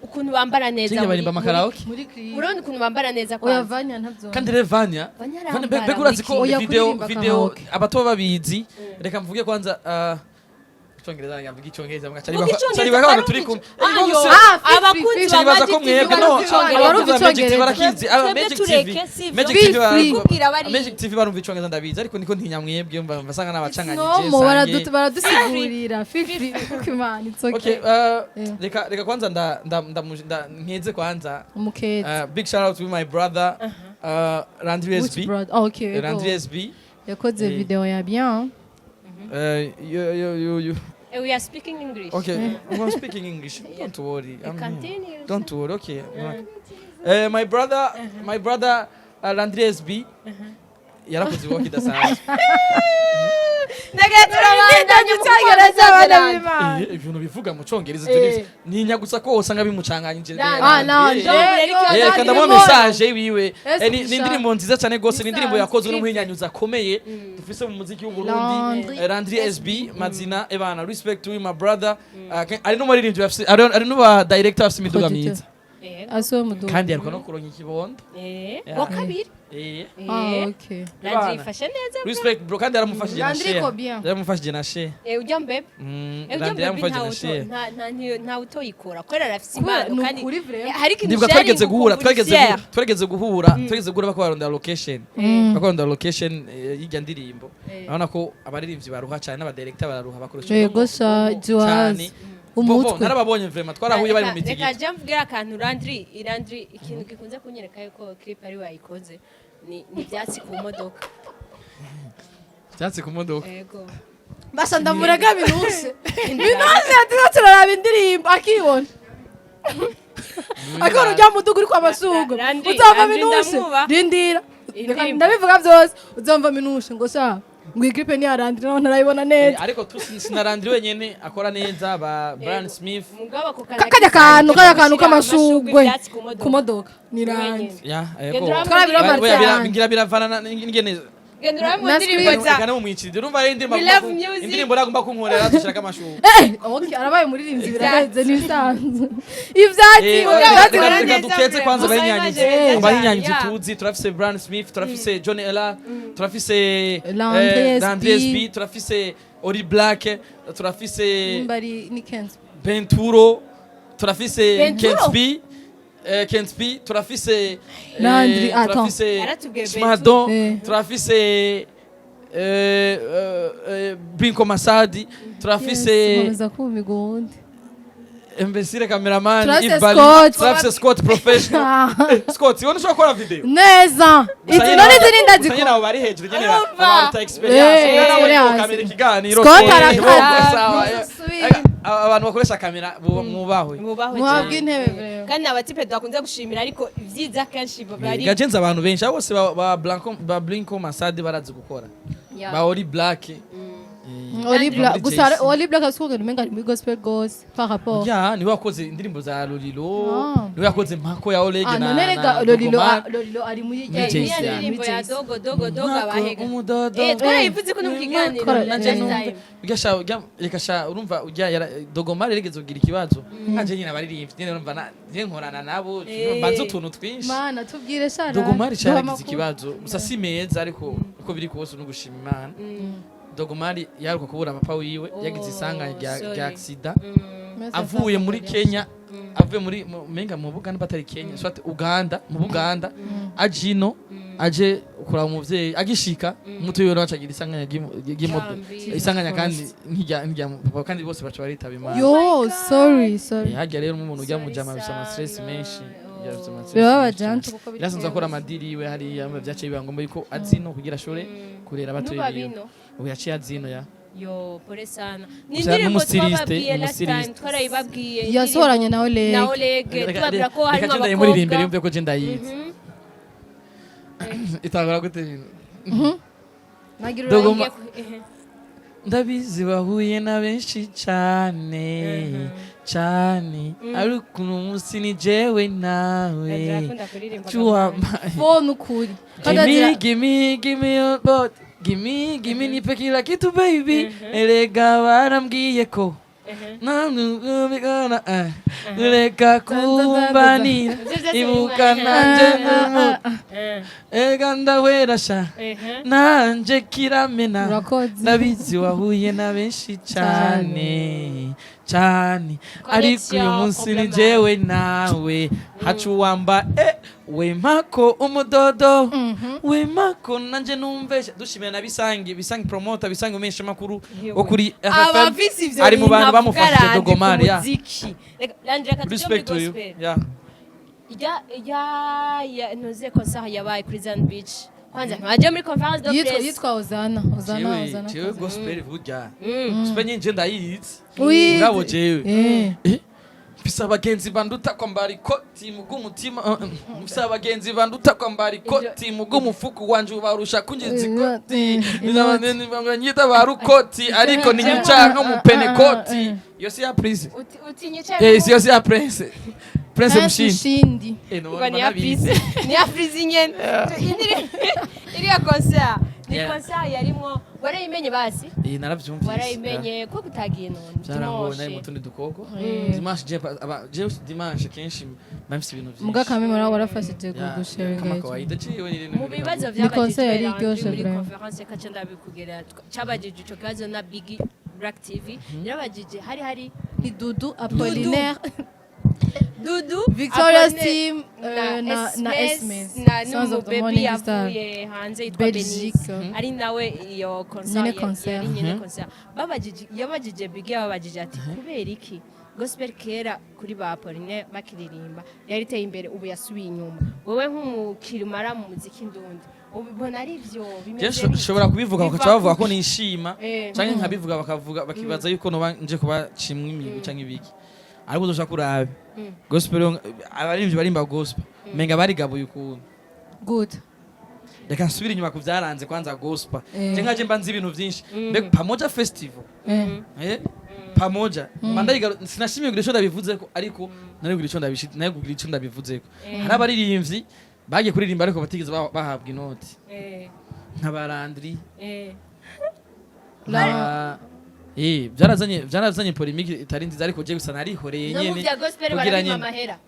Ukuntu bambara neza. Kinge barimba amakaraoke. Muri clip. Urabona ukuntu bambara neza Oya, kwanza. Vanya ntavyo. Kandi rero Vanya, Vanya Vanya arambara mbega urazi ko Oya, video kuririmba video karaoke. abato babizi, reka mvuge kwanza icongereza, ngamvuga icongereza mga Vuga icongereza, cari bakabana turi kumwe. Ah, yo. Ah, feel free, Abakunzi feel ba free. Nibaza ko Magic TV mwebwe no barumva icongereza. Abarumva abakunzi ba Magic TV icongereza. barakizi aba Twebwe Magic tureke, TV sivyo? Magic Feel TV free. Kubwira bari- Magic TV barumva icongereza ndabizi, ariko niko ntinya mwebwe mba mbasanga n'abacanganyije. No, baradusigurira. Feel free. Kuko Imana it's Okay, okay. Yeah. reka kwanza nda nda nda nkeze kwanza. Umukete. Big shout out to my brother Landry Which SB. brother? Oh, okay. Yego. Landry SB. Yakoze Eh. video ya bien. You you you you We are speaking English. Okay, I'm speaking English. Don't worry. I'm here. Continue. Don't worry. Okay. My brother Landry SB yarakoze ibikorwa kidasanzwe. Ndagira turabandanya mu Icyongereza abana b'Imana. Ibintu bivuga mu Cyongereza ibyo ntinya gusa ko usanga bimucanganyije. Ah, no, Reka ndamuha message wiwe. Ese Ni Bisha. indirimbo nziza cyane rwose, ni indirimbo Bisanzwe. yakozwe n'umuhinyanyuzi akomeye dufise mu muziki w'u Burundi. Landry. Landry SB mazina ebana, respect to you my brother. Ari n'umuririmbyi bafise, ari n'uba director bafise imiduga Producteur. myiza. Asiwe muduga. Kandi yariko no kuronka ikibondo. Wa kabiri. Ah, okay. Landry ifashe neza. Respect bro, kandi yaramufashije na Landry share. ko bien. Yaramufashije na share. Ujya mbebe. Ujya Landry mbebe yaramufashije na ntawe share. ntawe utoyikora kubera arafise Kubera impano ni kandi ukuri vraiment. hari ikintu Ndibuka twageze guhura, twageze fier. twageze guhura bako barondera location, bako barondera location y'irya ndirimbo. Urabona ko abaririmbyi baruha cyane n'abadirector bararuha bakoresha Yego sha cyane. Joaz. Bo, Umutwe. narababonye vraiment, twarahuye bari mu Reka mitigito. je mvugire akantu Landry, ikintu gikunze kunyereka yuko clip ari wayikoze ni ibyatsi ku modoka. Byatsi ku modoka? Yego. Basha ndamurega Minushe. Minushe ati turaraba indirimbo akibona. Akora ujya muduga uri kwa masugo. Landry, Uzava Landry Minushe. ndamwubaha. Rindira. Reka Indirimbo. ndabivuga byose. Uzamva Minushe ngo sha ngo iyi clip ni ya Landry naho ntarayibona neza. Ariko tu sinarandiri wenyene akora neza, ba Brian Smith. Mugabo ako Kajya kantu k'amashugwe ibyatsi ku modoka. Ku modoka ni Landry. Ya, yego. Gendera Twarabira Oya, Martin. ngira biravana n'ingene Genda urabe mu Na ndirimbo script. za Reka namumwicirire, urumva ari indirimbo We agomba love music. indirimbo agomba kunkorera dushirako amashugwe. Okay, arabaye umuririmbyi biraheze n'ibisanzwe. Ivyatsi ivyatsi Reka neza reka dukeze kwanza vraiment. abahinyanyuzi, Musa abahinyanyuzi yeah. tuzi, turafise Brian Smith, turafise John Ella, turafise Landry SB. Landry SB, turafise Ori Black, turafise Nimba ari ni Kenzo. Benturo, turafise Benturo? Kent B. Kent P, turafise Landry, attends. turafise Yaratubwiye Smadon, turafise Binko Masadi, turafise Nkomeza kumiga uwundi. Imbesire cameraman. Turafise Yves Bali. Scott. Turafise Scott professional. Scott, wowe ntushobora gukora video? Neza, izi none izi ni Gusa nyine ndazikora. abo bari hejuru nyine Urumva? baruta experience. Nawe Experience. kamera ikiganiro. Scott arakaza. Sawa, Ntuzusubire. Abantu bakoresha kamera mwubahwe. Mubahwe Muhabwe cyane. intebe vrema. Kandi ni abatipe dukunze gushimira, ariko ibyiza kenshi bari Gajenze abantu benshi, abo bose ba Blanco, ba Blinko Masadi barazi gukora. Ba Oli Black. Oli Black Muri gusa. JC. Oli Black afite ukugenda umenga ari muri gospel gose par rapport. Ya, niwe wakoze indirimbo za Lolilo, Ah. niwe yakoze Mpako ya Oleg Ah, na none rega na Lolilo Dogomar. Lolilo ari muri Muri Eh, JC, niya ya. ndirimbo ya Muri JC. Dogo Dogo Dogo Mpako abahega. umudodo. Twarayivuze ko no mu kiganiro Twara- Nanje last numve time. urya sha urya reka sha urumva urya Dogomar yarigeze kugira ikibazo nkaje nyine abaririmbyi nyine urumva njye nkorana nabo, mbanze utuntu twinshi. Mana, tubwire shara. Dogomar sha yaragize ikibazo gusa si meza, ariko uko biri kose no gushima Imana. Dogomar yaruka kubura papa wiwe, yagize isanganya rya Sorry. rya accident avuye muri Kenya, avuye muri menga mu Buganda, batari Kenya, soit Uganda, mu Buganda ajino aje kuraba umuvyeyi, agishika umuto wiwe nawe acagira isanganya ry'imodoka, Jambi. isanganya kandi nk'irya papa, kandi bose baca baritaba Imana. Yo, sorry, sorry. Harya rero umuntu ujya mu jama afise Sorry ama stress sana. menshi, afise ama stress Birababaje menshi. antu kuko biri. Yarasanzwe akora amadiri yiwe hariya, vyaciye biba ngombwa yuko azino kugira ashobore kurera abatoyi Nuba biwe. bino. Ubu yaciye azino ya. Yo, pole sana. Ni Gusa indirimbo n'umustiliste, twababwiye last time, n'umustiliste. twarayibabwiye. Yasohoranye na Oleg. Na Oleg, tubabwira ko Reka harimo je ndayimuririmbire abakobwa. yumve ko je ndayizi. Itangura gute ibintu? Nagira Dogoma. Ehe. Ndabizi bahuye na benshi cyane cyane, ariko uno munsi ni jewe nawe. Ndakunda kuririmba. Tuwamaye. Phone ukuri. Kandi Gimme, agira- gimme, gimme your body. Gimme, gimme, nipe kila kitu baby. Erega barambwiye ko Namubigana, reka kumbanira ibuka nanje erega ndahwera sha nanje kiramena. Urakoze. Ndabizi wahuye na benshi cyane cyane, ariko uyu munsi ni jewe nawe. Hacuwamba wemako umudodo wemako nanje numvesha. Dushimira na Bisangi, Bisangi promoter, Bisangi umenyesha makuru wo kuri RFM, Abafise ivyo ari mu bantu bintu bamufashije. avuga Dogomar ya. ku muziki. Reka Landry, reka tujye muri Respect to you. gospel. Yeah. Ijya ijya ya ntuze concert yabaye kuri Zan Beach. Kwanza ntiwaje muri conférence de Yitwa presse. yitwa Ozana, Ozana, Jewe Ozana. jewe gospel burya gospel nyinje ndayizi. Uyizi. Ngabo jewe mfise abagenzi banduta kwambara ikoti mu bw'umutima, mfise abagenzi banduta kwambara ikoti mu bw'umufuko wanje ubarusha kunjiza ikoti. Nyita ba rukoti ariko ni nyica nko mu penekoti. Iyo si ya Prince? Utinye cyane. Iyo si ya Prince, Prince Prince Mushindi? Mushindi. No, Ngo ni ya banabizi. Prince. Ni ya Prince nyene. Iriya concert. Ni Yeah. concert yarimwo warayimenye basi? Naravyumvise. Warayimenye ko kutagiye none? Byarangoye, nari mu Dimanche. tundi dukoko. Dimanche je je dimanche kenshi mba mfise ibintu vyinshi. Muga kamwe mara warafashije Ya, gusharinga. kama kawaida jewe ni Mu bibazo Ni concert yari byabajijwe iryoshe muri vraiment. conference kaca ndabikugera, cabajije ico kibazo na Big Black TV yarabajije hari Ni Dudu Apollinaire, Dudu Victoria's Apollinaire Team, na Esmes, Esmes na Sons of the n'umubebi Morning Star. yavuye hanze yitwa Belgique. Benise ari nawe iyo concert Nyene concert. yari nyene concert. Babajije, yabajije Big, yababajije ati kubera iki gospel kera kuri ba Apollinaire bakiririmba yari iteye imbere, ubu yasubiye inyuma? Wowe nk'umukiri umara mu muziki ndundi ubibona ari byo bimeze bite? Nshobora kubivuga Biva bakaca bavuga ko kuki? nishima, canke nkabivuga bakavuga bakibaza yuko noba nje kuba cimwe imigwi canke ibiki, ariko uzoshaka urabe gospel abaririmbyi barimba gospel menga barigabuye ukuntu. Good. Reka nsubire inyuma ku byaranze kwanza gospel. Je nkaje mba nzi ibintu vyinshi. Mbega Pamoja Festival? Pamoja mba sinashimiye kugira ico ndabivuzeko, ariko nari kugira ico nari kugira ico ndabivuzeko. Hari abaririmbyi bagiye kuririmba ariko batigeze bahabwa inoti, nka ba Landry. Byarazanye polémique itari nziza, ariko je gusa narihoreye No mu nyene bya gospel kugira barabima nyene. amahera.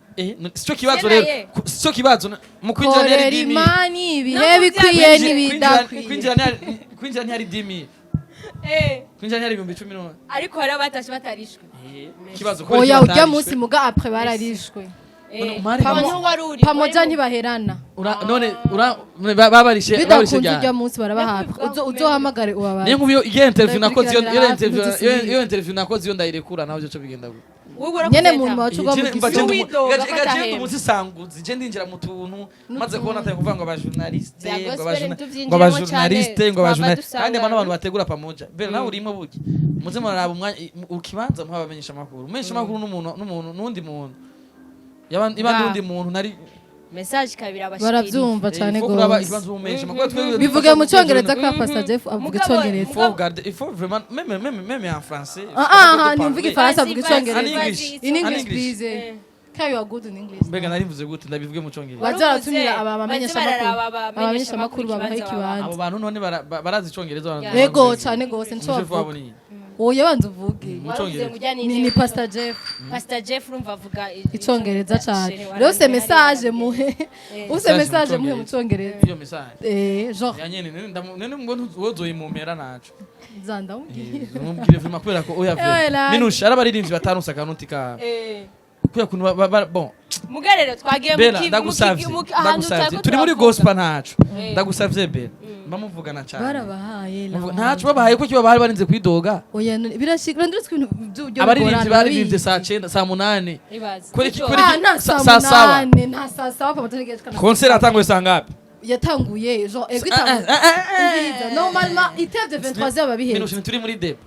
Sico kibazo Sena rero. ye. Sico kibazo mu kwinjira Korera ntiyari 10 000. imani ibihe No mu bikwiye n'ibidakwiye. Kwinjira ntiyari 10 000. Kwinjira ntiyari 10,000 none. Ariko hari abatashe batarishwe. Kibazo kubera Oya, iki ujya batarishwe? munsi muga après bararishwe. Umare Aho wari uri Pamoja ntibaherana. None babarishe babarishe Bidakunze ujya ryari? munsi barabahabwa. Uzohamagare ubabaze. Niyo nkubu iyo interview nakoze, iyo Ndabikurikiranira hafi, interview, ntuzisubire. iyo interview nakoze, iyo ndayirekura naho cyo bigenda gute? Nyene mu nyuma wacu ugwa mu gisubizo. Widoga ko atahembwa. Umunsi sanguzi je ndinjira mu tuntu maze kubona atari kuvuga ngo abajournaliste, Bya ngo gospel ngo tuvyinjiremo abajournaliste, cane, ngo abajournaliste twaba kandi dusanga- abantu bategura pamoja bera nawe urimo buki muze muraraba umwanya ukibanza muha abamenyesha amakuru, umumenyesha amakuru n'umuntu n'undi muntu iba Nga. n'undi muntu nari Message kabiri abashikiri. Barabyumva cane il faut kuraba gose. ikibanza umumenyesha amakuru Bivuge mu cyongereza ko Pastor Jeff avuga icyongereza. Il faut garder, il faut vraiment, même même même en français. Ah ah, ntivuga ifaransa, avuga En icyongereza. English. In English, English. please. Can you are good in English? Mbega narivuze gute? Ndabivuge mu cyongereza. Baza baratumira aba Baze bamenyesha bararaba amakuru, abamenyesha amakuru babaha ikibanza. Abo bantu none barazi icyongereza? Yego cane gose, nico Umushefu wabo bavuga. ni Oya, banza uvuge. mu cyongereza. Ni Pastor Jeff. Pastor Jeff urumva avuga Icyongereza cane. Rero se message muhe, use message muhe mu cyongereza. Iyo message Eh, genre ya nyene nene ngo wozoyimumpera naco. Zandamubwira. Mubwire vraiment kubera ko oya Eh, vraiment la- minusha arabaririmbyi batarunsa akanoti ka kubera kuntu bon. Muga rero twagiye mu Bera, ki ndagusavye, mu ki- ahantu ndagusavye, utariko turi muri turavuga. gospel ntaco. Ndagusavye Bera, mbamuvugana cyane. Barabahaye la. Ntaco babahaye ko kiba bari barinze kwidoga. Oya none birashika ndetse ibintu by'uburyo Abaririmbyi bigorana, baririmbye urabizi. saa 9, saa 8. Ibaze. Kuri iki- Ico- kuri Ah, nta saa saa 7. 8, nta saa 7, papa tegeko. Concert yatanguye saa ngapi? Yatanguye genre ego itanguye. Umviriza, normalement itevye 23h babihetse. Minusha, turi muri débat.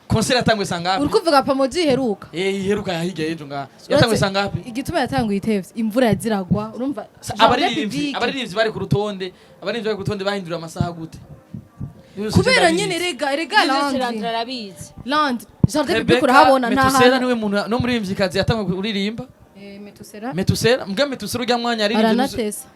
Concert yatanguye saa ngapi? Uri kuvuga pamoja iheruka? Eh, iheruka ya hirya y'ejo ngaha yatanguye saa ngapi? Igituma yatanguye itevye, imvura yaziragwa, urumva jardin Abaririmbyi public. Abaririmbyi bari ku rutonde, abaririmbyi bari ku rutonde bahindura amasaha gute? Kubera nyene rega rega Ivyo Landry Landry arabizi. Landry, jardin public urahabona nta Metusela hantu. niwe muntu no muririmbyikazi yatanguye kuririmba. Eh, Metusela. Metusela mbwa, Metusela ujya mwanya yaririmbye. Aranatesa.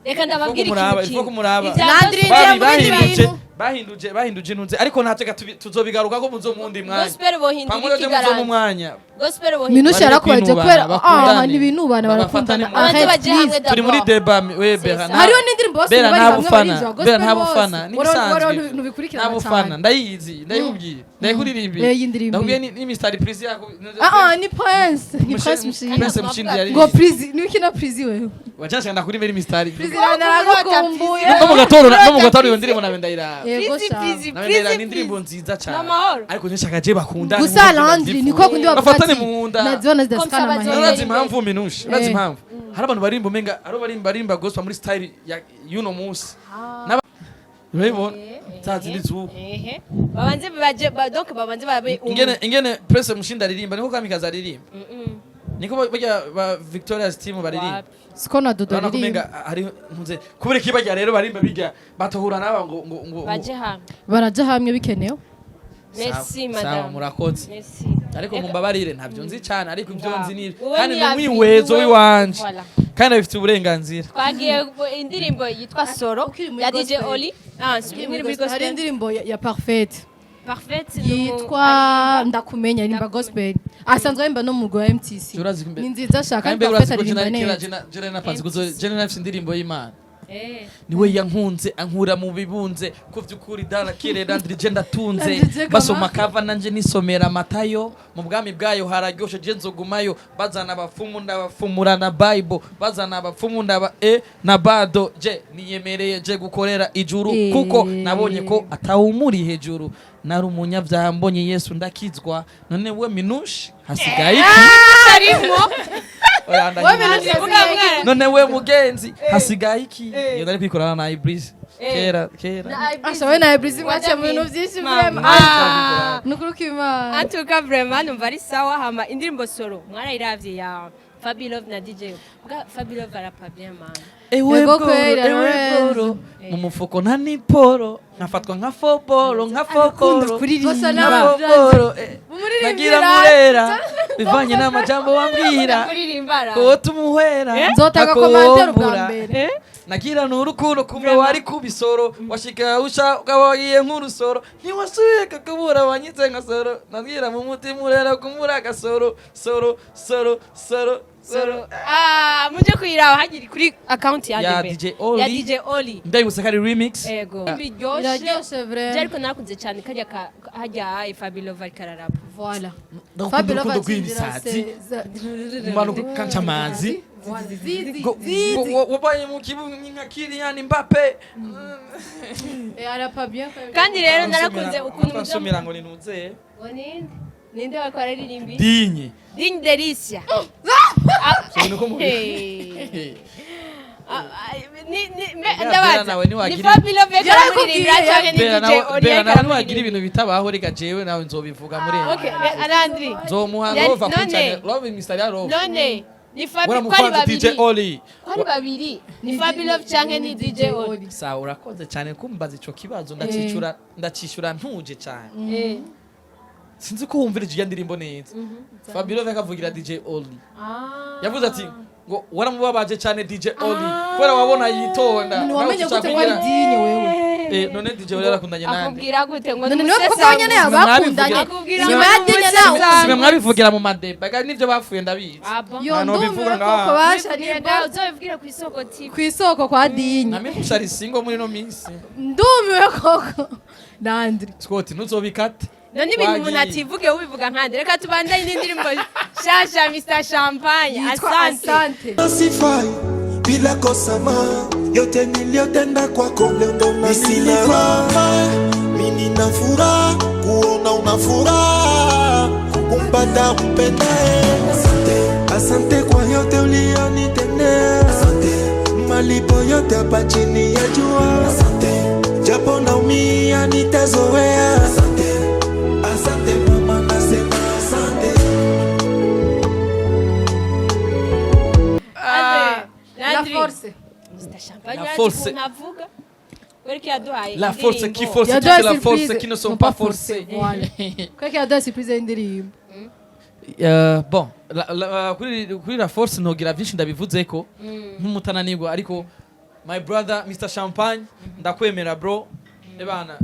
Reka ndababwira Kumuraba, ikintu il faut kumuraba. Ivya Landry gospel- injira mu bindi Bahinduje bintu. bahinduje intunze, ariko natwe tuzobigaruka ko muzo mundi mwanya. Gospel bohindura Pamwe iki muzo mu garanti? mwanya. Gospel bohindura. Minusha Bareke yarakubaje kwinubana, kubera ah bakundane. ntibinubana, Babafatane barakundana. mu- Abanze Arrête, baje hamwe please. Turi muri d'abord. débat we Bera. C'est ça. Hariho n'indirimbo bose Bera bari nta hamwe bufana, barinzwe Bera gospel nta bose. bufana Wari nibisanzwe. ntubikurikirana Nta bufana cyane. ndayizi, ndayikubwiye, ndayikuririmbira. Eh, iyi ndirimbo. Ndakubwiye ni Mr. Prince yako. Ah ah, ni Prince, ni Prince Mshindi. Prince Mshindi yari Ngo Prince ni wikina Prince wewe. wacashaka ndakurimba Mr. Prince naragukumbuye. No mu gatondo iyo ndirimbo nawe ndayiraba. Yego Please, sha. please, Nawe ndayiraba, ni please, indirimbo please. nziza cyane. N'amahoro. Ariko nshaka je bakundane Gusa nkuko Landry ndavyifuza. niko kundi bavuga Bafatane ati mu nda. nazibona zidasikana Comme ça amahera. Urazi impamvu, Minushe? Urazi Eh. impamvu hari abantu barimba umenga ari barimba gospel muri style ya y'uno munsi? Urabibona za zindi z'ubu. Ehe. Babanze baje donc babanze babe umwe. Ingene Prince Mushinda aririmba niko Kamikazi aririmba, niko barya ba Victoria's team baririmba. Wapi. Siko na Dodo Urabona ko aririmba. umenga hari ntuze kubera iki barya rero barimba bijya batohura n'aba ngo Baje hamwe. Baraja hamwe bikenewe. Merci Sawa, madame. murakoze. Merci. Ariko mumbabarire, ntabyo nzi cyane, ariko ibyo nzi ni Wowe kandi ni ni hafi, umwihwezo wowe- w'iwanje Voilà. kandi abifitiye uburenganzira. Twagiye indirimbo yitwa Soro Ukiri muri ya DJ gospel. Oli. Ah, muri muri Hari gospel. indirimbo ya Parfait Parfait yitwa Ndakumenya, aririmba gospel, asanzwe aririmba no mu mugwi wa MTC. Urazi ko Ni nziza shaka, kandi kandi mbega Parfait urazi ko aririmba jena neza. jena jena napanze kuzo jena nafise indirimbo y'Imana. Eh. Niwe yankunze ankura mu bibunze ko vy'ukuri dara kirera ndrije ndatunze. Ndrije Basoma kama. kava nanje nisomera Matayo, mu bwami bwayo hararyoshe je nzogumayo. Bazana abapfumu ndabafumura na Bible, bazana abapfumu ndaba e na bado je niyemereye je gukorera ijuru. Eh. Kuko nabonye ko atawumuri hejuru, nari umunyabyaha mbonye Yesu ndakizwa. None we Minushi hasigaye iki? Harimo. Oya, ndahiye. Minushi hasigaye iki? None we mugenzi hasigaye iki? Iyo nari kwikorana na Ibris kera kera. Asha we na Ibris mwaciye mu bintu byinshi vraiment. Ah. Nukuri kw'Imana. En tout cas vraiment numva ari sawa. Hama indirimbo Soro mwarayiravye ya Fabi Love na DJ. Bwa Fabi Love arapa bien man. Ewe Yego bworo, kweli, ewe Lorenzo. bworo, mu mufuko nta niporo, nkafatwa nka foboro, nka fokoro, Gusa nka nawe fokoro, Umuririmbira. nagira murera bivanye n'amajambo wambwira Kuririmba. ko tumuhera. Nzotanga commentaire ubwa mbere. Nagira n'urukundo kumbe wari kubisoro washika usha ukabagiye nk'urusoro ntiwasubiye kakubura wanyitse nka soro nagira mu mutima urera kumura agasoro soro soro soro. Soro. Ah, muje kuyiraba hagiri kuri account ya Ya DB. DJ Oli. Ya DJ Oli. Ndabibutsa ko ari remix. Ego. Biryoshe. Iraryoshe Je vraiment. ariko narakunze cyane kajya ka hajya Fabio Kararapa. Voilà. Ndagukunda Fabio urukundo Lova rw'ibisazi zinjira umanuka ukanca amazi. Zizi. Wabaye mu kibuga nka Kylian Mbappe. Et arapa bien. Kandi rero narakunze ukuntu muzo nsomera ngo nintuze ngo ninde? Ninde wakora aririmbi? Dinye. Digne Delicia. Sinzi ko muri Hey. Ah, ah, ni Bera ndabaza. nawe Ni ntiwagira- Fabio Love Yarakubwiye, karamuririmbira cyangwa ni Bera DJ nawe Oli Bera nawe ntiwagira karamuririmbira. ibintu bitabaho, reka jewe nawe nzobivuga muri. Okay, Arandri. Nzomuha Yari- love akucane none- love Mr. Ya love. None ni Fabio ko ari Waramufanze DJ babiri. Oli. Ko ari babiri. Ni Fabio Love canke ni DJ Oli. Sawa, urakoze cyane kumbaza ico kibazo, ndacicura ndacishura ntuje cyane. Sinzi ko wumvirije iyo ndirimbo neza. Fabio Love akavugira DJ Oli. Yavuze ati ngo waramubabaje cyane DJ Oli kubera wabona yitonda. None wamenye Nawe gute ko ari ucakugira- Dinye wewe? None DJ Oli yarakundanye nande? Akubwira gute ngo None niwe kuko nyene abakundanye. Akubwira Nyuma ya Dinye nawe. Simwe mwabivugira mu madeba kandi nivyo bapfuye ndabizi. Abo. Yo Nta ndumiwe nobivuga koko ngaha. basha ni Uzobivugira ku isoko TV. ku isoko kwa Dinye. Nami mushari singo muri no minsi. Ndumiwe koko. Nandri. Scott, ntuzobikate. None ibintu umuntu Wagiye. ativuge ubivuga nkande. Reka tubandanye n'indirimbo shasha Mr Champagne. Yitwa Asante. Asante. Sifai bila kosa ma yote niliyotenda kwako leo ndo nasilama mimi nina furaha kuona una furaha kumpata mpendaye. Asante, asante kwa yote uliyonitendea. Asante, malipo yote hapa chini ya jua. Asante, japo naumia nitazoea. Asante, asante mama, nasema asante. La Landry. force. Mr Champagne La urazi force. ukuntu avuga. Wereke yaduhaye La force qui indirimbo. force Yaduhaye toutes la force surprise. qui ne sont pas forcées. Voilà. Kweke yaduhaye surprise y'indirimbo. Bon, kuri la force ntogira byinshi ndabivuze ko nk'umutananirwa, ariko my brother Mr Champagne, ndakwemera bro. Ebana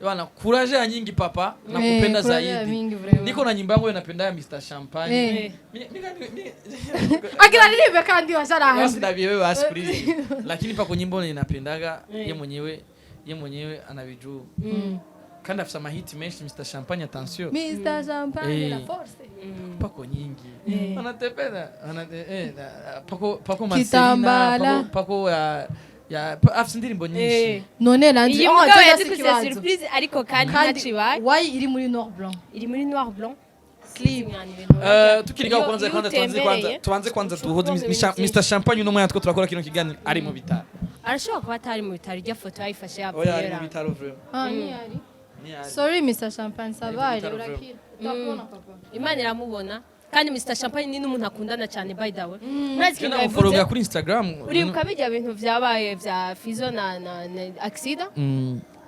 ebana, courage ya nyingi papa, nakupenda Eh, courage ya zaidi. mingi vraiment. Niko na nyimbo yangu napenda ya Mr Champagne. Eh. Mi- Agira ririmbe kandi Basi washarahandi. ndabiwe basi please. Lakini pako nyimbo ninapendaga ye mwenyewe anabijua. Kandi afisa mahiti menshi Mr Champagne, attention. Mr Champagne Eh. la force. Pako nyingi anatependa pako pako Marcelina, Kitambala. pako, pako ya afise indirimbo nyinshi. None Landry. Iyi Oh, mugabo nzoga si yadukuse ikibazo. surprise ariko kandi Kandi ntacibaye. why iri muri noir blanc? Iri muri noir blanc. Clip. Tukiri ngaho Iyo- kwanza iyo kwanza tubanze kwanza utembereye, tubanze kwanza duhuze ushobora Mr. kumva Mr Champagne uno mwanya two turakora kino kiganiro ari mu bitaro. Arashobora kuba atari mu bitaro, ijya foto yayifashe Oya, ari mu yapfuye. bitaro vraiment. Ah, ni ari. Ni ari. Sorry Mr Champagne, ça Ari mu va, bitaro urakira. Utapona papa. Imana iramubona kandi Mr Champagne ni n'umuntu akundana cyane, by the way. Murazi ikintu Namufollowinga yavuze? kuri Instagram. Uribuka bijya bintu vyabaye vya Fizo na accident?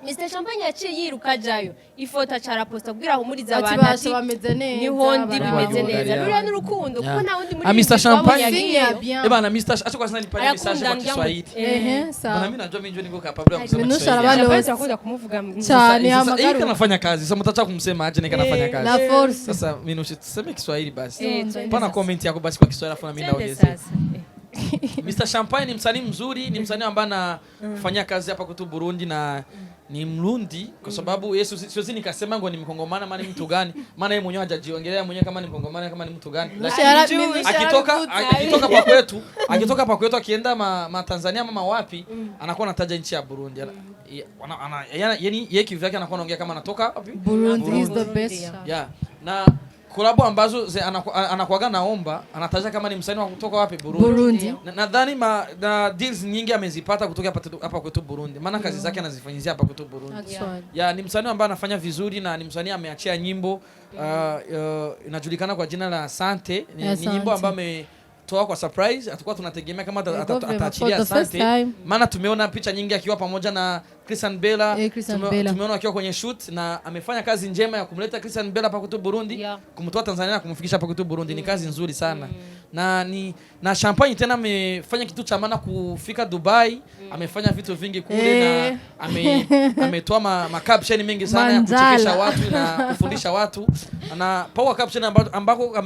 Mr Champagne yaciye yiruka ajayo, ifoto acara posta kugira ahumurize Ati abantu basha ati bameze neza. niho ndi barahari. bimeze neza. Yeah. Ruriya n'urukundo kuko nta wundi muri Ah, Mr. Champagne. Sinya bien. Ebana Mr. Acha kwanza nipane message kwa Arakunda Kiswahili. Ehe, sawa. Bana mimi najua mimi ndio niko capable ya kusema Minusha Kiswahili. arabalo. Champagne turakunda kumuvuga Cyane Sasa, hii amagaru. kanafanya kazi. Sasa mtacha kumsema aje nika nafanya kazi. La force. Sasa Minusha tuseme Kiswahili basi. Twende Pana sasa. comment yako basi kwa Kiswahili afu na mimi Twende naongezea. sasa. Mr Champagne ni msanii mzuri, ni msanii ambaye anafanya kazi hapa kwetu Burundi na ni Mrundi kwa sababu Yesu siwezi nikasema ngo ni Mkongomana maana ni mtu gani, maana yeye mwenyewe hajajiongelea mwenyewe kama ni Mkongomana kama ni mtu gani. Lakini akitoka pa kwetu akienda ma Tanzania mama wapi anakuwa anataja nchi ya Burundi. Yaani yeye kivyake anakuwa anaongea kama anatoka wapi? Burundi is the best. Yeah. Na kolabo ambazo anakuwaga naomba anataja kama ni msanii wa kutoka wapi? Burundi. Burundi. Nadhani na deals nyingi amezipata kutoka hapa kwetu Burundi, maana kazi zake anazifanyizia hapa kwetu Burundi. Actually. Ya, ni msanii ambaye anafanya vizuri na ni msanii ameachia nyimbo inajulikana kwa jina la Asante. Ni Asante. nyimbo ambayo ametoa kwa surprise, hatakuwa tunategemea kama ataachilia For the first Asante. time. Maana tumeona picha nyingi akiwa pamoja na Christian Bella. Christian Bella. Tumeona akiwa kwenye shoot na amefanya kazi njema ya kumleta Christian Bella hapa kwetu Burundi, kumtoa Tanzania na kumfikisha hapa kwetu Burundi. Ni kazi nzuri sana. Na ni na Champagne tena amefanya kitu cha maana kufika Dubai, amefanya vitu vingi kule Eh. na ametoa ma caption mengi sana ya Manjala. kuchekesha watu na kufundisha watu na power caption ambako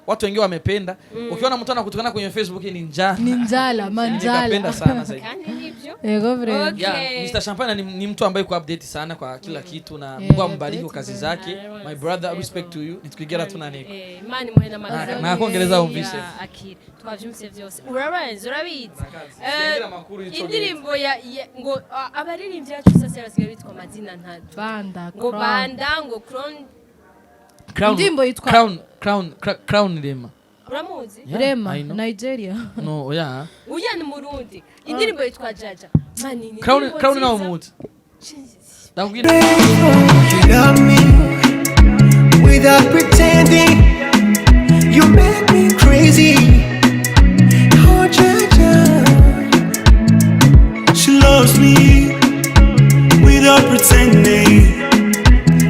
watu wengi wamependa. Ukiona mtu anakutukana kwenye Facebook ni njaa. Ni njala manjala. Nikapenda sana zaidi. Kandi nibyo. Yego, vraiment. Okay. Yeah, Mr. Champagne ni mtu ambaye yuko update sana kwa kila kitu na Yeah, Mungu ambariki kwa update kazi very. zake. My brother, respect to you. Nitwigera tunaniko. Eh, Imana imuhe n'amagara. Na kongereza wumvise. Ya, akira twavyumvise vyose, urabanza urabizi. Singira amakuru y'ico. Indirimbo ya ngo abaririmbyi bacu sasa basigaye bitwa amazina ntatu Banda ngo Crown. Banda ngo Crown. Crown, Indirimbo yitwa- Crown, Crown, Crown Rema. Uramuzi? Yeah, Rema I know. Nigeria. No, yeah. Uya ni Murundi, indirimbo yitwa Jaja mani, ni Crown, indirimbo Crown nawo nziza. muzi. Ndakubwira. You love me without pretending. You make me crazy. Oh, Jaja. She loves me without pretending.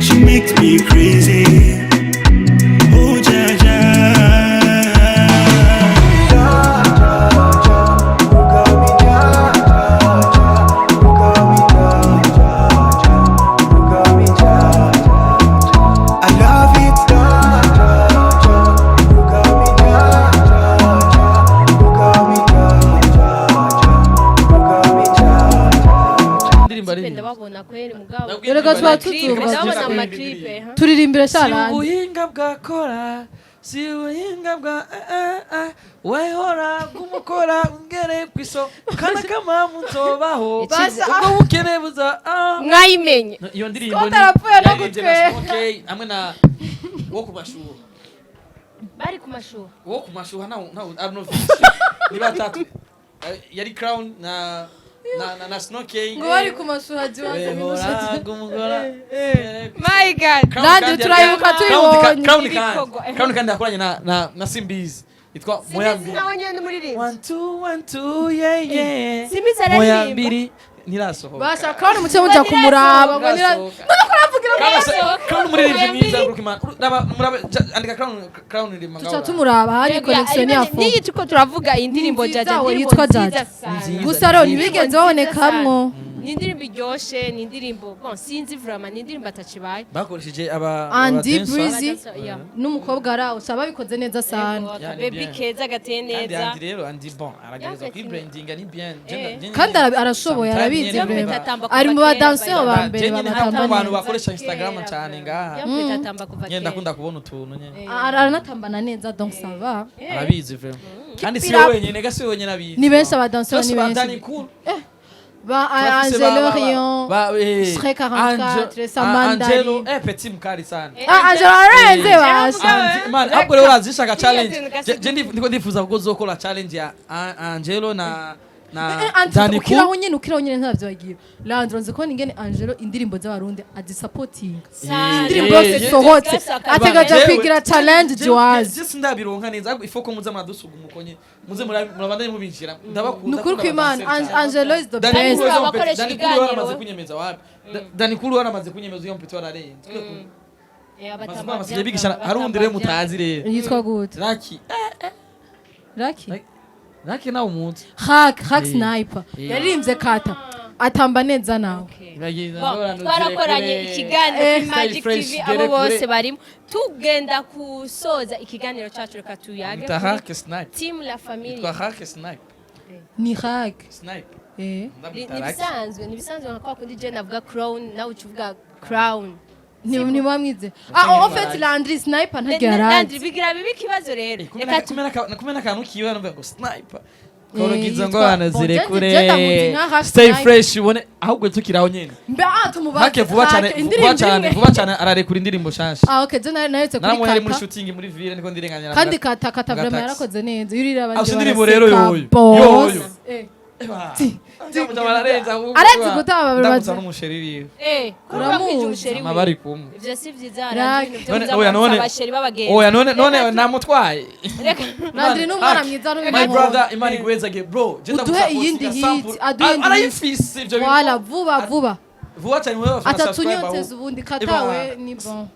She makes me crazy. Oh, Jaja. You got me, ja, ja, ja. You got me, ja, ja, ja. You got me, ja, ja, ja. I love it, ja, ja, ja. You got me, ja, ja, ja. You got me, ja, ja, ja. You got me, ja, ja, ja. Indirimbo Clipe aririmba. ndababona kweri mugabo. Ndakubwira Erega indirimbo tuba aririmba. tutumva. Ndababona ama clip, ha? Turirimbire Si sharandi. ubuhinga bwa kora, si ubuhinga bwa wehora kumukora ungere kwiso kana kama mutobaho Basa- ubwo bukene buza ah. Mwayimenye. No, iyo ndirimbo Scott arapfuye no yaririmbye na gutwenga. Smokey, hamwe na wo kumashuha. Bari ku mashuha. Wo kumashuha nawe Arnovic ni batatu. Yari Crown na Snokey. Ngo bari ku mashuha jiwaze. Wehora kumukora. My God. Crown Nandi kandi turayibuka tuyibonye. Crown kandi Ibikorwa. Crown kandi yakoranye na Simbizi yitwa Moyambiri. Nawe nyene n'umuririmbyi. One two one two, yeah yeah. Simbizi araririmba. Moyambiri ntirasohoka. Basha Crown muce muja kumuraba ngo nira. Ntirasohoka. None ko aravugira ngo Crown umuririmbyi mwiza Brookman. Raba murabe andika Crown, Crown rima tuca tumuraba hari connection ya phone. Niyi tuko turavuga indirimbo Ni Jaja, nziza, indirimbo yitwa nziza Jaja. sana. Nziza. Gusa rero ntibigeze babonekamwo. Ni indirimbo iryoshe, ni indirimbo bon sinzi vraiment, ni indirimbo atakibaye. Bakoresheje aba Andy aba dancer. Breezy. Yeah. N'umukobwa arawo usaba babikoze neza sana. Yego, Yeah, ni akabebi bien. keza gateye Kandi neza. Andy rero, Andy bon aragerageza Yeah, kwibrandinga, ni bien. Kandi arashoboye, arabizi Sometimes vraiment. atamba kuva Ari mu kera, badanseri by the ba mbere nyene batamba nta bantu neza. bakoresha Instagram cyane ngaha. Yakwita atamba kuva Nyene kera. ndakunda kubona utuntu nyene. Aranatambana neza, donc ça va. Arabizi vraiment. Kandi si it up. wenyene, ga si wenyene abizi. Ni benshi abadanseri, Twese ni ba benshi. Danny Cool. Ba Turafise Angelo Rion, Shrek 44, Samandari. Angelo, petit mkali sana. Ah, Angelo ararenze basha. Man, ahubwo rero urazishaka challenge. Iyo Je ndiko ndifuza ko uzokora challenge ya Angelo na Danny Cool. Ukiraho nyene, ukiraho nyene ntavyo. Landro nzi ko ningene Angelo indirimbo z'abarundi azisapotinga. Sana. Indirimbo yose isohotse ategaja Jewe- kwigira challenge jiwazi. Je sindabironka neza ariko ifo ko muze muradusuga umukonye muze murabandanye mubinjira ndabakunda. Nukuri kw'Imana, Angelo is the Danny best. Cool Abakoresha Danny Cool ibiganiro. waramaze kunyemeza wapi? Danny Cool waramaze kunyemeza iyo mpeti wararenze. Abatamba Maze bigisha hari undi rero mutazi rero. Yitwa gute? Raki. Raki. Raki nawe umuzi. Hack Hack Sniper yaririmbye kata atamba neza nawe. Bon, twarakoranye ikiganiro kuri Stay Magic fresh, TV, abo gere kure. bose barimo. Tugenda kusoza ikiganiro cyacu, reka tuyage Yitwa kuri Hack Snipe. Team La Yitwa Familia. Hack Snipe. Ni Hack. Snipe. Eh. Ndamwita Ni Raki. bisanzwe, ni bisanzwe nka kwa kundi je navuga Crown nawe uca uvuga Crown. Ni ni bamwize. Ah, en fait Landry Sniper ntaryo Landry yarazi. bigira bibi ikibazo rero. Reka Kumena akantu kiwe numva ngo sniper. Eh, Korogiza ngo yitwa- hano Bon, zirekure. je ndamuzi nka Hack Stay Sniper. fresh ubone ahubwo tukiraho nyene. Mbe ah tumubaze. Hake vuba cyane, Hack, vuba indirimbo cyane, imwe. vuba cyane ararekura indirimbo shasha. Ah okay, je naretse kuri Naramubonye ari muri kata. shooting muri ville niko ndirenganya. Kandi kata kata Mu vraiment gataxi. yarakoze neza. Iyo urira abandi Ah, si indirimbo rero baraseka, yoyo. boss. Yoyo. Eh. Aretse gutaba ndamutsa n'umusheri wiwe. Uramuzi. Uramuzi. Ama bari kumwe. Ivyo si vyiza. Raki. Landry, None oya none. abasheri b'abagenzi. Oya none namutwaye. Landry ni umwana Hack. mwiza My n'umuhungu. brother, Imana iguhezage bro. Je Uduhe ndagusapotinga iyindi hit, sample. aduhe iyindi hit. Arayifise ivyo bintu. Wala vuba vuba. Vuba cyane mwe bafite Atatunyoteza ubundi katawe ni bon.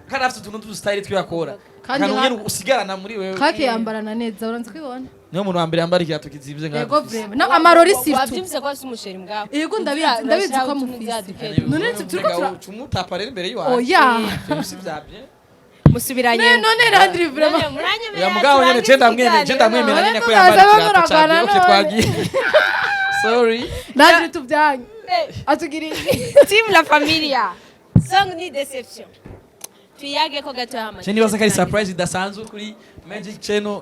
Kandi afite utuntu tw'udustyle twiyakora. Kandi kandi nyene usigarana muri wewe. Kake yambarana neza, uranze kwibona. Niyo muntu wa mbere yambara ikirato kizibye nka Yego, vraiment. No, amarori surtout. Wabyumvise ko afite umuchéri mbwawe? Yego, ndabizi, ndabizi ko amufise. None turiko umutapa rero imbere y'iwacu. Oya. Ibintu si vya bien. Musubiranye. None Landry, vraiment. Ya mugabo nyene je ndamwemera, je ndamwemera nyene ko yambara None ikirato cyane. muragwana Okay, none. twagiye, sorry. Landry tubyanye atugiriye. Team La Familia, song ni Deception, tuyage ko gato hama. Je nibaza ko ari surprise idasanzwe kuri Magic Channel,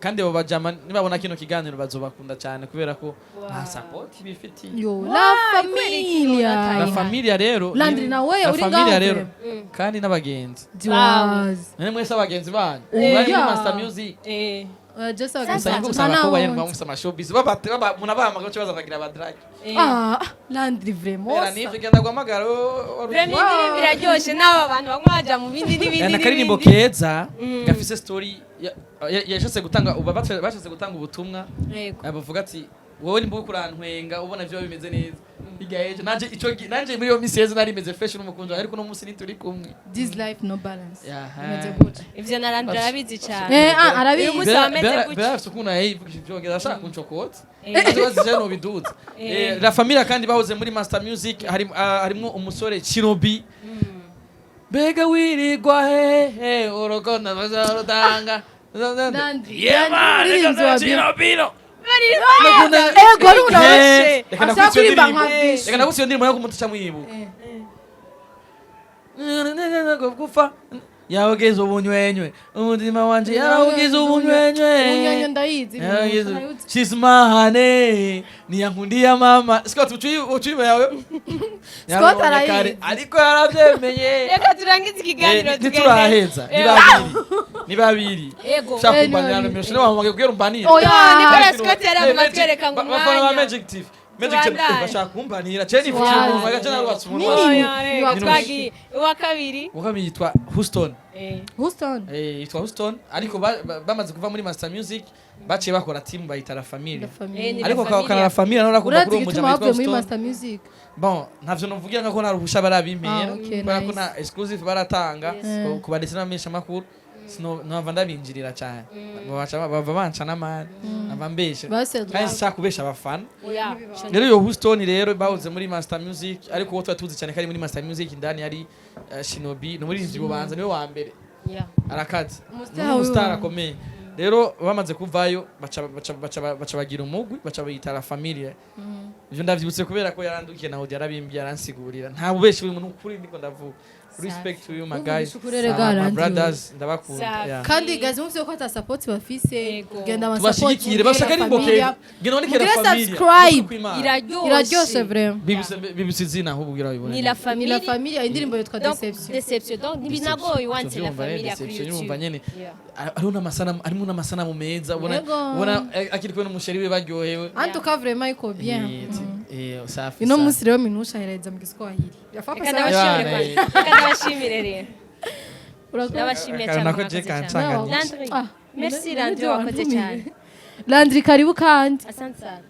kandi abo bajama nibabona kino kiganiro bazobakunda cyane kubera ko nta support bifitiye. Yo, La Familia. La Familia rero Landry nawe La uri Familia ngaho rero kandi n'abagenzi. Diwas. None mwese abagenzi banyu Oya. bari muri Master Music. Eh. Just Gusa abagenzi. nibwo usanga abakobwa nyene mufise amashowbiz baba munabahamagara cyo baza bagira abadrague. Ah, Landry, vraiment. Era nivyo genda guhamagara Vraiment indirimbo iraryoshe, n'aba bantu bamwe baja mu bindi n'ibindi. Ni akaririmbo N'ibindi. keza gafise story yashatse gutanga uba bashatse gutanga ubutumwa. Yego. Bavuga ati wowe nimba uriko urantwenga ubona vyo bimeze neza hirya y'ejo nanje ico nanje muri iyo misi yeze nari meze fresh n'umukunzi wanjye, ariko uno munsi ntituri kumwe. This life no balance. Yaha. Imeze gutya. Ivyo na Landry arabizi cyane. Eh, ah, arabizi. Uyu munsi wameze gutya. Bera afite ukuntu yayivugishije ivyongereza ashaka kuncokota Eh. azi je nobiduza. La Familia kandi bahoze muri Master Music, harimwo umusore Chirobi. Mbega wirirwa hehe urukundo ruzarutanga. Landry, Yeah, man, Landry, umuririmbyi wa Bien. Chirobino. Ego, ari umuntu Eh, reka ashaka nakubise iyo kuririmba ndirimbo. nka Bishu. Reka nakubise iyo ndirimbo yo kumuta mwibuka. Gufa yawugeze ubunywenywe umutima wanje, yarawugize ubunywenywe. Ubunywenywe ndayizi. Yawugize. She's my honey, niyankundiya mama. Scott, ucuyi yawe. Scott arayizi. Ariko yarabyemeye. Reka turangize ikiganiro. Eh, ntituraheza, ni babiri, ni babiri. Yego. Ushaka Eh, ni kumbanira babiri. nomero sinabamamaye kubwira umbanire. Oya. Nicolas Scott yaravuga atwereka ngo Bafana ba umwanya. Magic TV, Magic TV. Tubandanye. Bashaka kumbanira je nifuje Wow. umuntu agace narubatse umuntu. Nini? Oya, reka twagiye uwa kabiri. Uwa kabiri yitwa Houston. Eh. Houston. Eh, yitwa Houston, ariko bamaze kuva muri Master Music baciye bakora team bayita La Familia. La Familia. Eh, ni Ariko La Familia. kana La Familia nawe urakunda Urazi kuri uwo igituma mujama witwa bavuye muri Houston. Master Music? Bon, ntavyo novugira ko nta ruhusha barabimpera Ah, okay, kubera ko nice. nta exclusive baratanga ku banditsi n'abamenyesha makuru. Sino nava ndabinjirira cyane, bava banca n'amani nava mbeshe. Base Kandi sinshaka kubesha abafana. Oya. Rero iyo Houston rero bahoze muri Master Music, ariko uwo tuba tuzi cyane ko ari muri Master Music indani yari Shinobi, ni umuririmbyi bubanza niwe wa mbere. Yeah. Arakaze. Umustar ni umustar wiwe. akomeye. Rero bamaze kuvayo baca bagira umugwi, baca bayita La Familia. Ivyo ndavyibutse kubera ko yarandukiye na Audio arabimbye aransigurira. Nta bubeshi buri muntu kuri ndiko ndavuga. Respect to you, my guys. Uvugisha ukuri rega, My Landry. brothers, ndabakunda. Safi. Yeah. Kandi guys, muvyo ko ata support bafise. Yego. Genda ama Tubashigikire bashaka ari mboke. Genda wandike La Mugire Familia. subscribe. Iraryoshe. Iraryoshe vraiment. Bibise izina ahubwo ugira babibone. Ni La Ni Familia. La Familia, indirimbo yitwa Donc, Deception. Deception. Donc ntibinagoye wanditse La Familia kuri Deception urumva YouTube. nyene. Yeah. Hariho n'amasanamu, harimo n'amasanamu meza ubona. Yego. Ubona akiri kumwe n'umuchéri we baryohewe. En tout cas, vraiment iko bien. Eh, safi. Ino Safi. munsi rero Minusha ahereza mu Giswahili. Reka ndabashimire Yeah, kwa- reka ndabashimire rero. Urakoze. Ndabashimiye Akantu cyane, nako je mwakoze cyane. kancanganyije. Landry. Ah, Merci none Landry, none wakoze wantumiye. cyane. Landry, karibu kandi. Asante sana.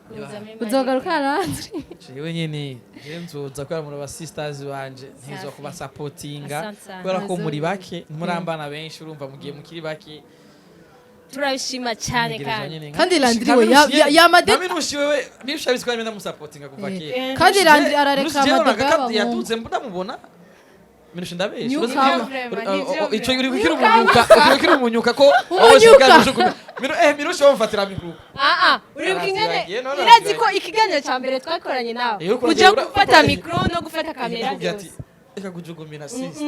Kuza muri Magic. Uzogaruka, Landry? Jewe nyene je nzoza kubera muri ba sisters banje ntizo kubasapotinga Asante sana. kubera ko muri bake ntimurambana benshi, urumva mugiye mukiri bake. Turabishima cyane Ntegerezwa kandi. nyene Kandi Landry we yamade Minushi wewe Minushi abiswa nyene ndamusapotinga kuva kera. Kandi Landry arareka Minushi jewe amadega naga y'abahungu. yadutse ndamubona Minushi ndabesha. New Uzi comer. Ico uri kukira umunyuka, uri kukira umunyuka ko Umunyuka. Minushi wamfatira mikuru. Ah ah, uribuka ingene Arazibagiye, none urazi ko arazibagiye. ikiganiro cya mbere twakoranye nawe Eh, uriko uja gufata mikoro no gufata kamera Yakubwiye ati byose. Reka kujugumira, sister.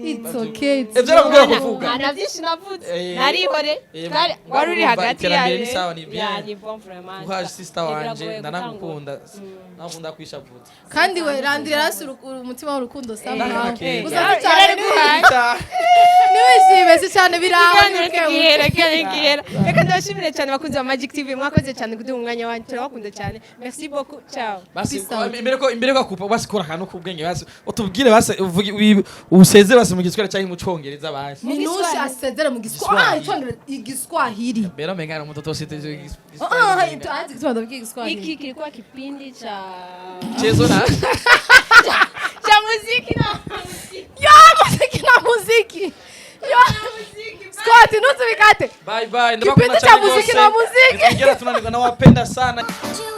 It's okay. It's Ivyo aramubwira kuvuga. Nta na byinshi navuze. Eh, Narihore. Wari uri urumva hagati iterambere yawe. ni sawa, ni bien. Ya, ni bon vraiment. Uhaje sister Ni wanje, biragoye. ndanamukunda, nakunda kwishavuza. Kandi we Landry yarasi umutima w'urukundo somehow. Eh, Gusa si cyane. Yarariguhaye. Ni Ntiwishime si cyane biraba. Ikiganiro kigihera, ikiganiro kigihera. Reka ndabashimire cyane, bakunzi ba Magic TV, mwakoze cyane kuduha umwanya wanyu, turabakunda cyane. Merci beaucoup, ciao. Basi. Peace out. Imbere ko akupa, basi kora akantu k'ubwenge, basi utubwire, basi uvuge usezere basi mu Giswahili cyangwa mu Congereza basi. Minushe asezere mu Giswahili. Ah, Icyongereza, Igiswahili. Mbere umenga ni mtoto site. Ah, azi Kiswahili, ndavuga Igiswahili. Hiki kilikuwa kipindi cha Chezo na cha muziki na Ya muziki na muziki. Ya Scott, ntuzibikate. Bye bye. Kipindi cha muziki na muziki. Nitugera tunanirwa, nawapenda sana. You